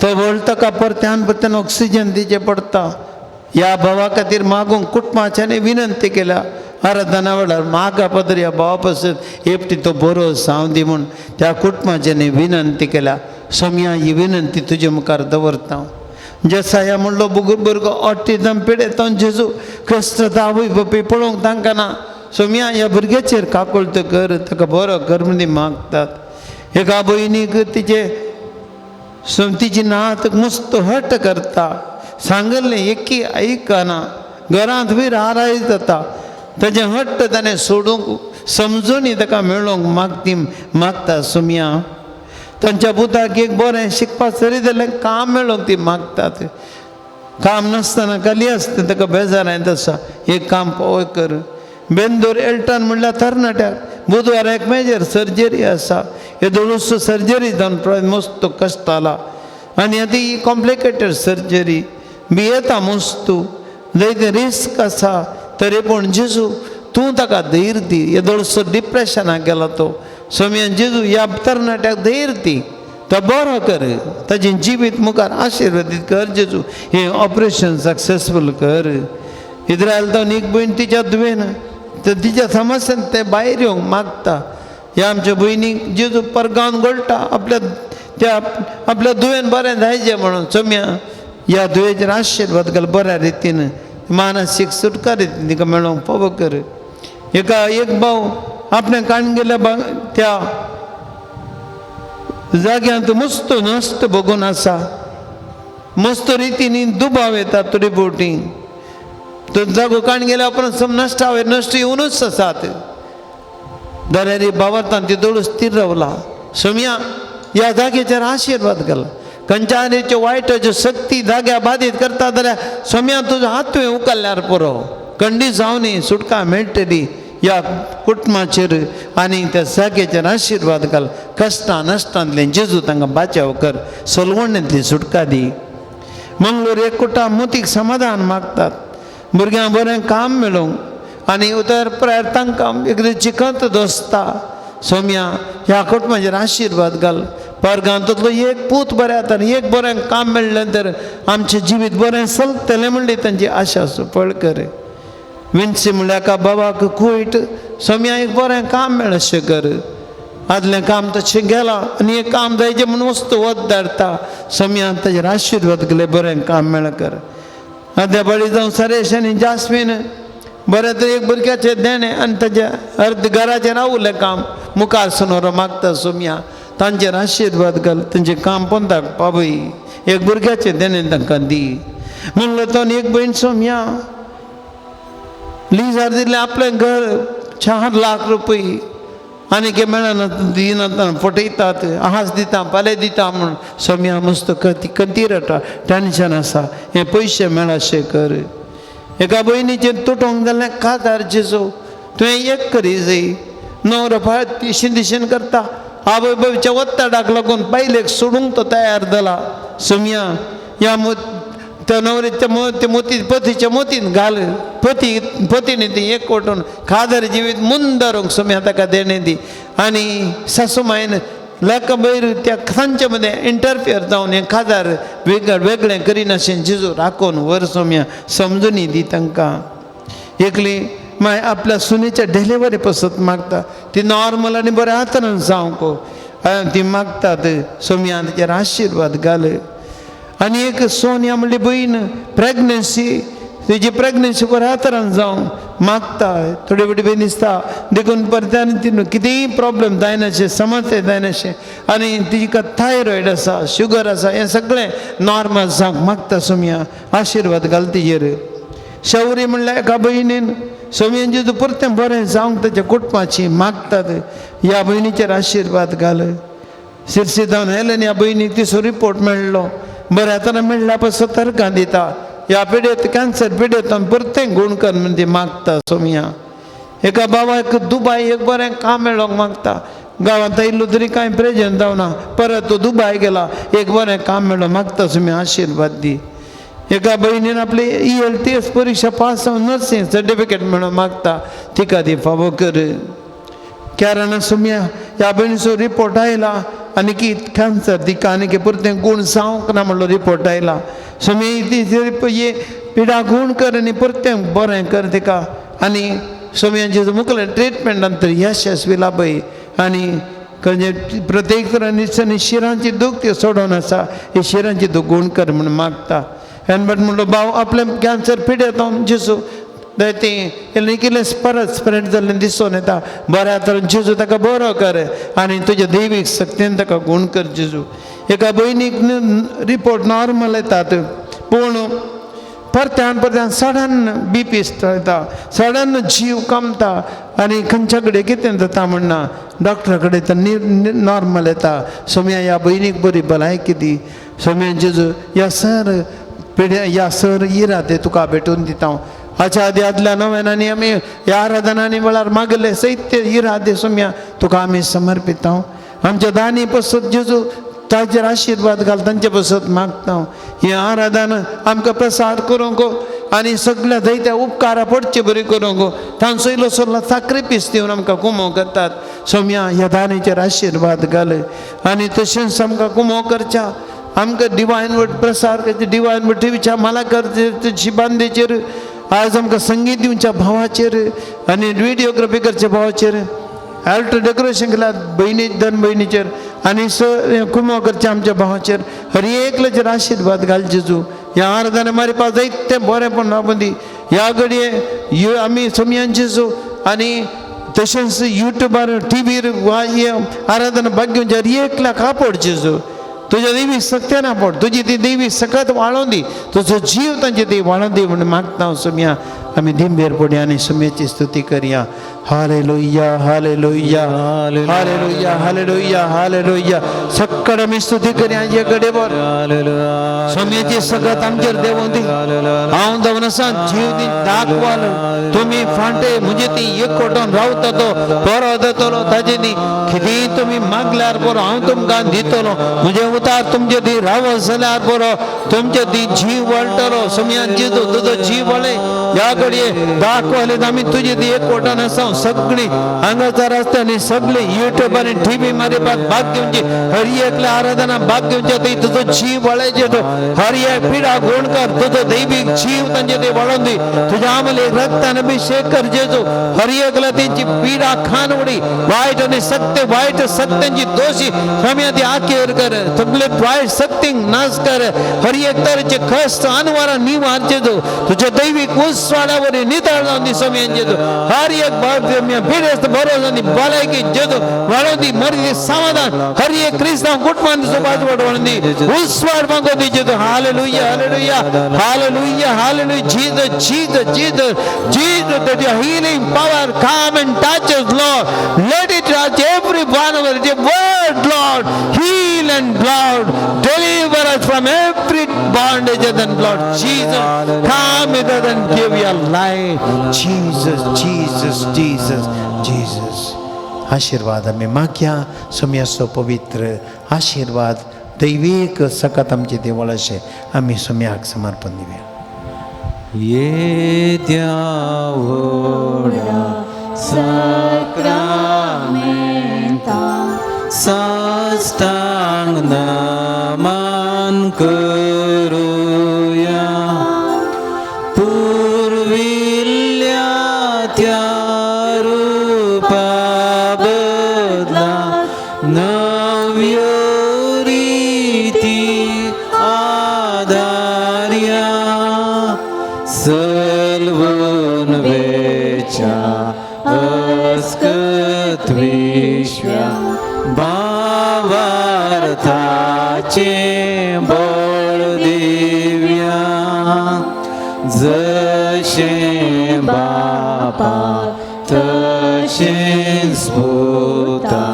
तो वळटका परत्यान परत्यान ऑक्सिजन दिवचें पडटा. ह्या भावा खातीर मागूंक कुटुंबाच्यानी विनंती केल्या. आराधना वेळार मागा पदर ह्या भावा पासत एकटी तो बरो जावं दी म्हूण त्या कुटुंबाच्यानी विनंती केल्या. सोमया ही विनंती तुजे मुखार दवरता. जसाया म्हणलो भुरगो ऑटिजम पिडेत जेजू, कश्ट आवय बापूय पळोवंक तांकां ना. सोमया ह्या भुरग्याचेर काकुळट कर, ताका बरो कर म्हणून मागतात. एका भयणीक तिचे तिची नात मस्त हट करता, सांगलें एकी आयकना, घरांत बी राराय जाता. ताजें हट्ट ताणें सोडूंक समजूनी ताका मेळोवंक मागती मागता सोमया. तांच्या पुताक एक बरें शिकपाक सरी जाल्यार काम मेळोवंक ती मागतात. काम नासतना खाली आसता ताका बेजाराय आसा, एक काम पळय कर. बेंदूर एल्टन म्हणल्यार तरणाट्याक बुधवार एक मेजर सर्जरी आसा. येदोळूच सर्जरी जावन मस्त कश्ट आला आनी आतां ही कॉम्प्लिकेटेड सर्जरी भियेता मस्तू, जायते रिस्क आसा. तरी पूण जेजू तूं ताका धैर्य दी. येदोळसो डिप्रेशनाक गेला तो. सोमयान जेजू ह्या तरणाट्याक धैर्य दी, तो बरो कर, ताजें जिवीत मुखार आशिर्वादीत कर जेजू. हें ऑपरेशन सक्सेसफूल कर. इद्रायल तो एक भयण तिच्या धुवेन तर तिच्या समस्यान ते भायर येवंक मागता. ह्या आमच्या भयणीक जेजू परगावन घोळटा आपल्या त्या आपल्या धुवेन बरें जायचें म्हणून. सोमया ह्या धुवेचेर आशिर्वाद घाल बऱ्या रितीन, मानसीक सुटका तिका मेळोंक फावो कर. एका एक भाव आपणें काण गेल्या त्या जाग्यांत मस्त नश्ट भोगून आसा, मस्त रितीनी दुबाव येता थोडी बोटी तो जागो काण गेल्या उपरांत सम नश्ट हांवें नश्ट येवनूच आसात. जाल्यार बाबातान ती दोळू स्थीर रावला. सोम्या ह्या जाग्याचेर आशिर्वाद घाला. खंयच्या वायटाच्यो शक्ती जाग्या बादीत करता जाल्यार सोम्या तुजो हात तुवें उखल्ल्यार पुरो, कंडी जावनी सुटका मेळटली ह्या कुटुंबाचेर आनी त्या जाग्याचेर आशिर्वाद घाल. कश्टां नश्टांतलें जेजू तांकां बाचाव कर, सलवणेंतली सुटका दी. मंगळूर एक कुटां मोतीक समाधान मागतात, भुरग्यांक बरें काम मेळूंक आनी उतर प्रायर तांकां एक चिकत दोसता. सोम्या ह्या कुटुंबाचेर आशिर्वाद घाल. परगांतलो एक पूत बरें जाता आनी एक बरें काम मेळ्ळें तर आमचें जिवीत बरें चलतलें म्हणली तांची आशा सुफळ कर. विन्सी म्हणल्यार एका बाबाक कुयट सोम्या एक बरें काम मेळशें कर, आदलें काम तशें गेलां आनी एक काम जायचें म्हूण वस्तू वत धाडटा. सोम्या ताजेर आशिर्वाद केले बरें काम मेळ कर. आद्या बळी जावं सरेश आनी जास्मीन बरें तर एक भुरग्याचें देणें आनी ताज्या अर्द घराचेर रावलें काम मुखार सनोरो मागता. सोम्या तांचेर आशिर्वाद घाल, तांचें काम पोंदाक पावय, एक भुरग्याचें देणें तांकां दी. म्हणलो तो एक भयण सोम्या लिजार दिलें आपलें घर 4 लाख रुपये आनी के मेळना दिना फटयतात, आहाज दिता पाले दिता म्हूण. सोम्या मस्त कती रटा टेंशन आसा, हे पयशे मेळाशे कर. एका भयणीचेर तुटोंक जालें काजार जेजू तुवें एक करी जाय. न्हवरो फाट दिशेन दिशेन करता, आवय बापायच्या वत्तडाक लागून बायलेक सोडूंक तो तयार जाला. सोम्या ह्या त्या न्हवऱ्याच्या ते मोती पतीच्या मोतीन घाल, पती पतीने ती एक वटून खादर जिवीत मुंदरूंक सोम्या ताका देणें दी. आनी सासू मायन लेका भयर त्या तांचे मदें इंटरफियर जावन हें खादार वेगळें वेगळें करिनाशें जेजू राखून व्हर सोम्या समजुनी दी तांकां. एकली मागीर आपल्या सुनेच्या डिलिव्हरी पसत मागता, ती नॉर्मल आनी बरें आतां जावंक ती मागतात. सोम्या ताचेर आशिर्वाद घाल. आनी एक सोनिया म्हणली भयण प्रेगनन्सी, तेजी प्रेगनन्सी बऱ्या तरान जावं मागता, थोडी थोडी बी दिसता देखून परत्यान ती कितेंय प्रॉब्लम जायनाशें समस्या जायनाशें आनी तिका थायरॉयड आसा, शुगर आसा, हें सगळें नॉर्मल जावंक मागता. सोम्या आशिर्वाद घाल तिजेर. शौरी म्हणल्यार एका भयणीन सोम्यान जेजू परतें बरें जावंक ताच्या कुटुंबाची मागतात, ह्या भयणीचेर आशिर्वाद घाल. शिरसी जावन हेलेन ह्या भयणीक तिचो रिपोर्ट मेळ्ळो, बरें आतां मेळ्ळ्या पसून तर्कां दिता, ह्या पिडेत कॅन्सर पिडेत परतें गूण कर म्हण ती मागता. सोम्या एका बाबाक दुबाय एक बरें काम मेळोंक मागता, गांवांत आयिल्लो तरी कांय प्रेजेंट जावना, परत तो दुबाय गेला एक बरें काम मेळो मागता. सोम्या आशिर्वाद दी. एका भयणीन आपली ELTS परिक्षा पास जावन नर्सींग सर्टिफिकेट मेळोंक मागता, तिका ती फावो कर. कारण सोम्या ह्या भयणीचो रिपोर्ट आयला आनी की कॅन्सर तिका आनी परतें गूण जावंक ना म्हणलो रिपोर्ट आयला. सोम्या ती हे पिडा गूण कर आनी परतें बरें कर तिका. आनी सोम्याचें मुखलें ट्रिटमेंट नंतर यशस्वी लाभय. आनी खंयचे प्रत्येक तरांनी शिरांची दूख ती सोडोवन आसा, ही शिरांची दूख गूण कर म्हूण मागता. एनबट म्हणलो भाव आपलें कॅन्सर पिडेत जेजू तें कितें परत स्प्रेड जाल्लें दिसून येता, बऱ्या तरेन जेजू ताका बरो कर आनी तुज्या दैवीक शक्तीन ताका गूण कर जेजू. एका भयणीक रिपोर्ट नॉर्मल येतात पूण परत्यान परत्यान सडन बीपी येता, सडन जीव कमता आनी खंयच्या कडेन कितें जाता म्हणना, डॉक्टरा कडेन तर नॉर्मल येता. सोम्या ह्या भयणीक बरी भलायकी दी. सोम्या जेजू ह्या सर पिड्या ह्या सर इरादे तुका भेटून दिता हांव. हाच्या आदी आदल्या नव्यानांनी आमी ह्या आराधनांनी वेळार मागले सैत्य इरादे सोम्या तुका आमी समर्पिता. आमच्या दानी पसत जेजू ताजेर आशिर्वाद घाल, तांचे पसत मागता. हें आराधन आमकां प्रसार करूंक आनी सगळ्या जायत्या उपकारा पडचे बरी करूंक तांचो इल्लो सोल्लो साक्रिफीस दिवन आमकां कुमो करतात. सोम्या ह्या दानीचेर आशिर्वाद घाल आनी तशेंच आमकां कुमो करच्या आमकां डिवायन वर्ड प्रसार करचे, डिवायन वर्ड टिवीच्या मालाकर शिबांदेचेर आज आमकां संगीत दिवच्या भावाचेर आनी विडियोग्राफी करच्या भावाचेर, अल्ट्रा डेकोरेशन केल्या भयणी धन भयणीचेर आनी कुमो करचें आमच्या भावाचेर हर एकल्याचेर आशिर्वाद घाल जेजू. ह्या आराधना मारिपा जायतें बरें पण रावूं दी. ह्या घडये ह्यो आमी सोमयान जेजू आनी तशेंच युट्यूबार टिवीर आराधना भाग घेवन हर एकल्याक आपोड जेजू. तुज्या देवी सक्त्यान आपोड, तुजी ती देवी सकत वाळोवन दी, तुजो जीव तांचे ती वाळोवन दी म्हूण मागता हांव सोमया. आमी दिंबेर पडया आनी सोमयाची स्तुती करया. Hallelujah, hallelujah, hallelujah, hallelujah, hallelujah. सक्कड आमी स्तुती करया जे कडे बर सोमयाची सकत आमचेर देवोन दी. हांव जावन आसा जीव दी दाखवाल तुमी फांटे म्हणजे ती एकवटून रावता तो बरो जातलो ताजे न्ही. कितेंय तुमी मागल्यार बरो हांव तुमकां दितलो. म्हजें उतार तुमचे दी रावत जाल्यार बरो तुमचे दी जीव वळटलो. सोमयान जेजू तुजो जीव वळ्ळे ह्या घडये दाखवाले आमी तुजे दी एकवटान आसा. सगळी हांगासर आसता सगळी युट्यूब आनी टिवी मारिपाक भाग घेवची हर एकल्या आराधना भाग घेवचे ती तुजो जीव वळ्ळे जेजू. हर एक पिडा गुण कर, तुजो दैवीक जीव तांचे ते वळोवन दी. तुज्या आमले रक्तान अभिषेक कर जेजू. हर एकल्या तेंची पिडा खान उडी वायट आनी सत्य वायट सत्यांची दोशी स्वामी ती आखेर कर, सगळे वायट शक्तींक नाश कर. हर एक तरेचे कश्ट अनवारा निवार जेजू. तुज्या दैवीक उस्वाडावर नितळ जावन दी स्वामी जेजू. हर एक पिडेस्त बरो जावन दी, भलायकी जेजू वाडोवन दी, मर्दी समाधान हर एक क्रिस्तांव कुटुंबान सुबाज वाडोवन दी, उस्वाड मागो दी जेजू. Hallelujah, hallelujah, hallelujah, hallelujah. Jesus, Jesus, Jesus, Jesus, that your healing power come and touch us, Lord. Let it touch every one of us. Your word, Lord, heal and Lord, deliver us from every bondage and Lord Jesus, come with us and give your life. Jesus, Jesus, Jesus, Jesus. आशीर्वाद आमी मागया सोमयाचो पवित्र आशीर्वाद दैवीक सकत आमचे देवळ अशें आमी सोमयाक समर्पण दिवया. येद्या व्हडा सक्रामेंता साष्टांग नमन करूया. पुर्विल्ल्या त्या रूपा बदला नव्यो रीती आदार्या. सलवून वेच्या अस्कत विश्व्या भावार्थाचे बळ दिव्या. जशें बापा तशेंच पुता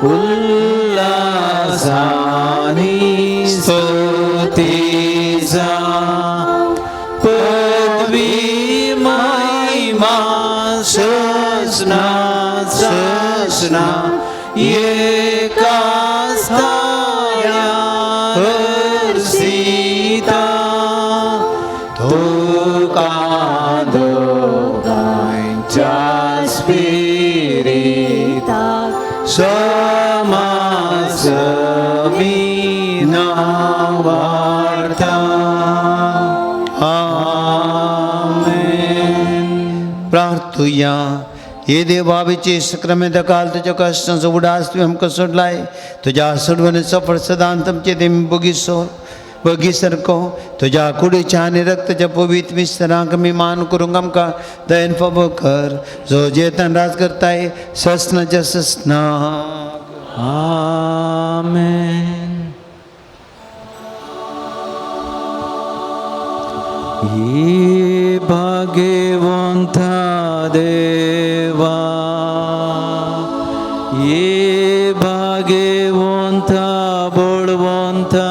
उल्हासानी स्तुती जावं. पदवी महिमा सजना सजना एका स्थानार सीता. तुका दोगांच्या स्पिरिताक समासमी नावार्था. आमेन. प्रार्थुया. हे देवाबीचे सक्रमेंत काल तुज्या कश्टांचो उडास तुवें आमकां सोडलाय. तुज्या सोडवणेचो फळ सदांच आमचे ते बगीसो बगीसारको तुज्या कुडीच्या आनी रक्ताच्या पवित्र मिस्तरांक आमी मान करूंक आमकां दयन फावो कर, जो जेतान राज करताय ससनाच्या ससनाक. आमेन. ये भाग्यवंता देवा, ये भाग्यवंता बळवंता,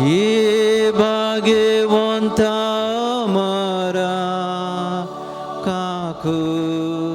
ये भाग्यवंता मरा काकुळट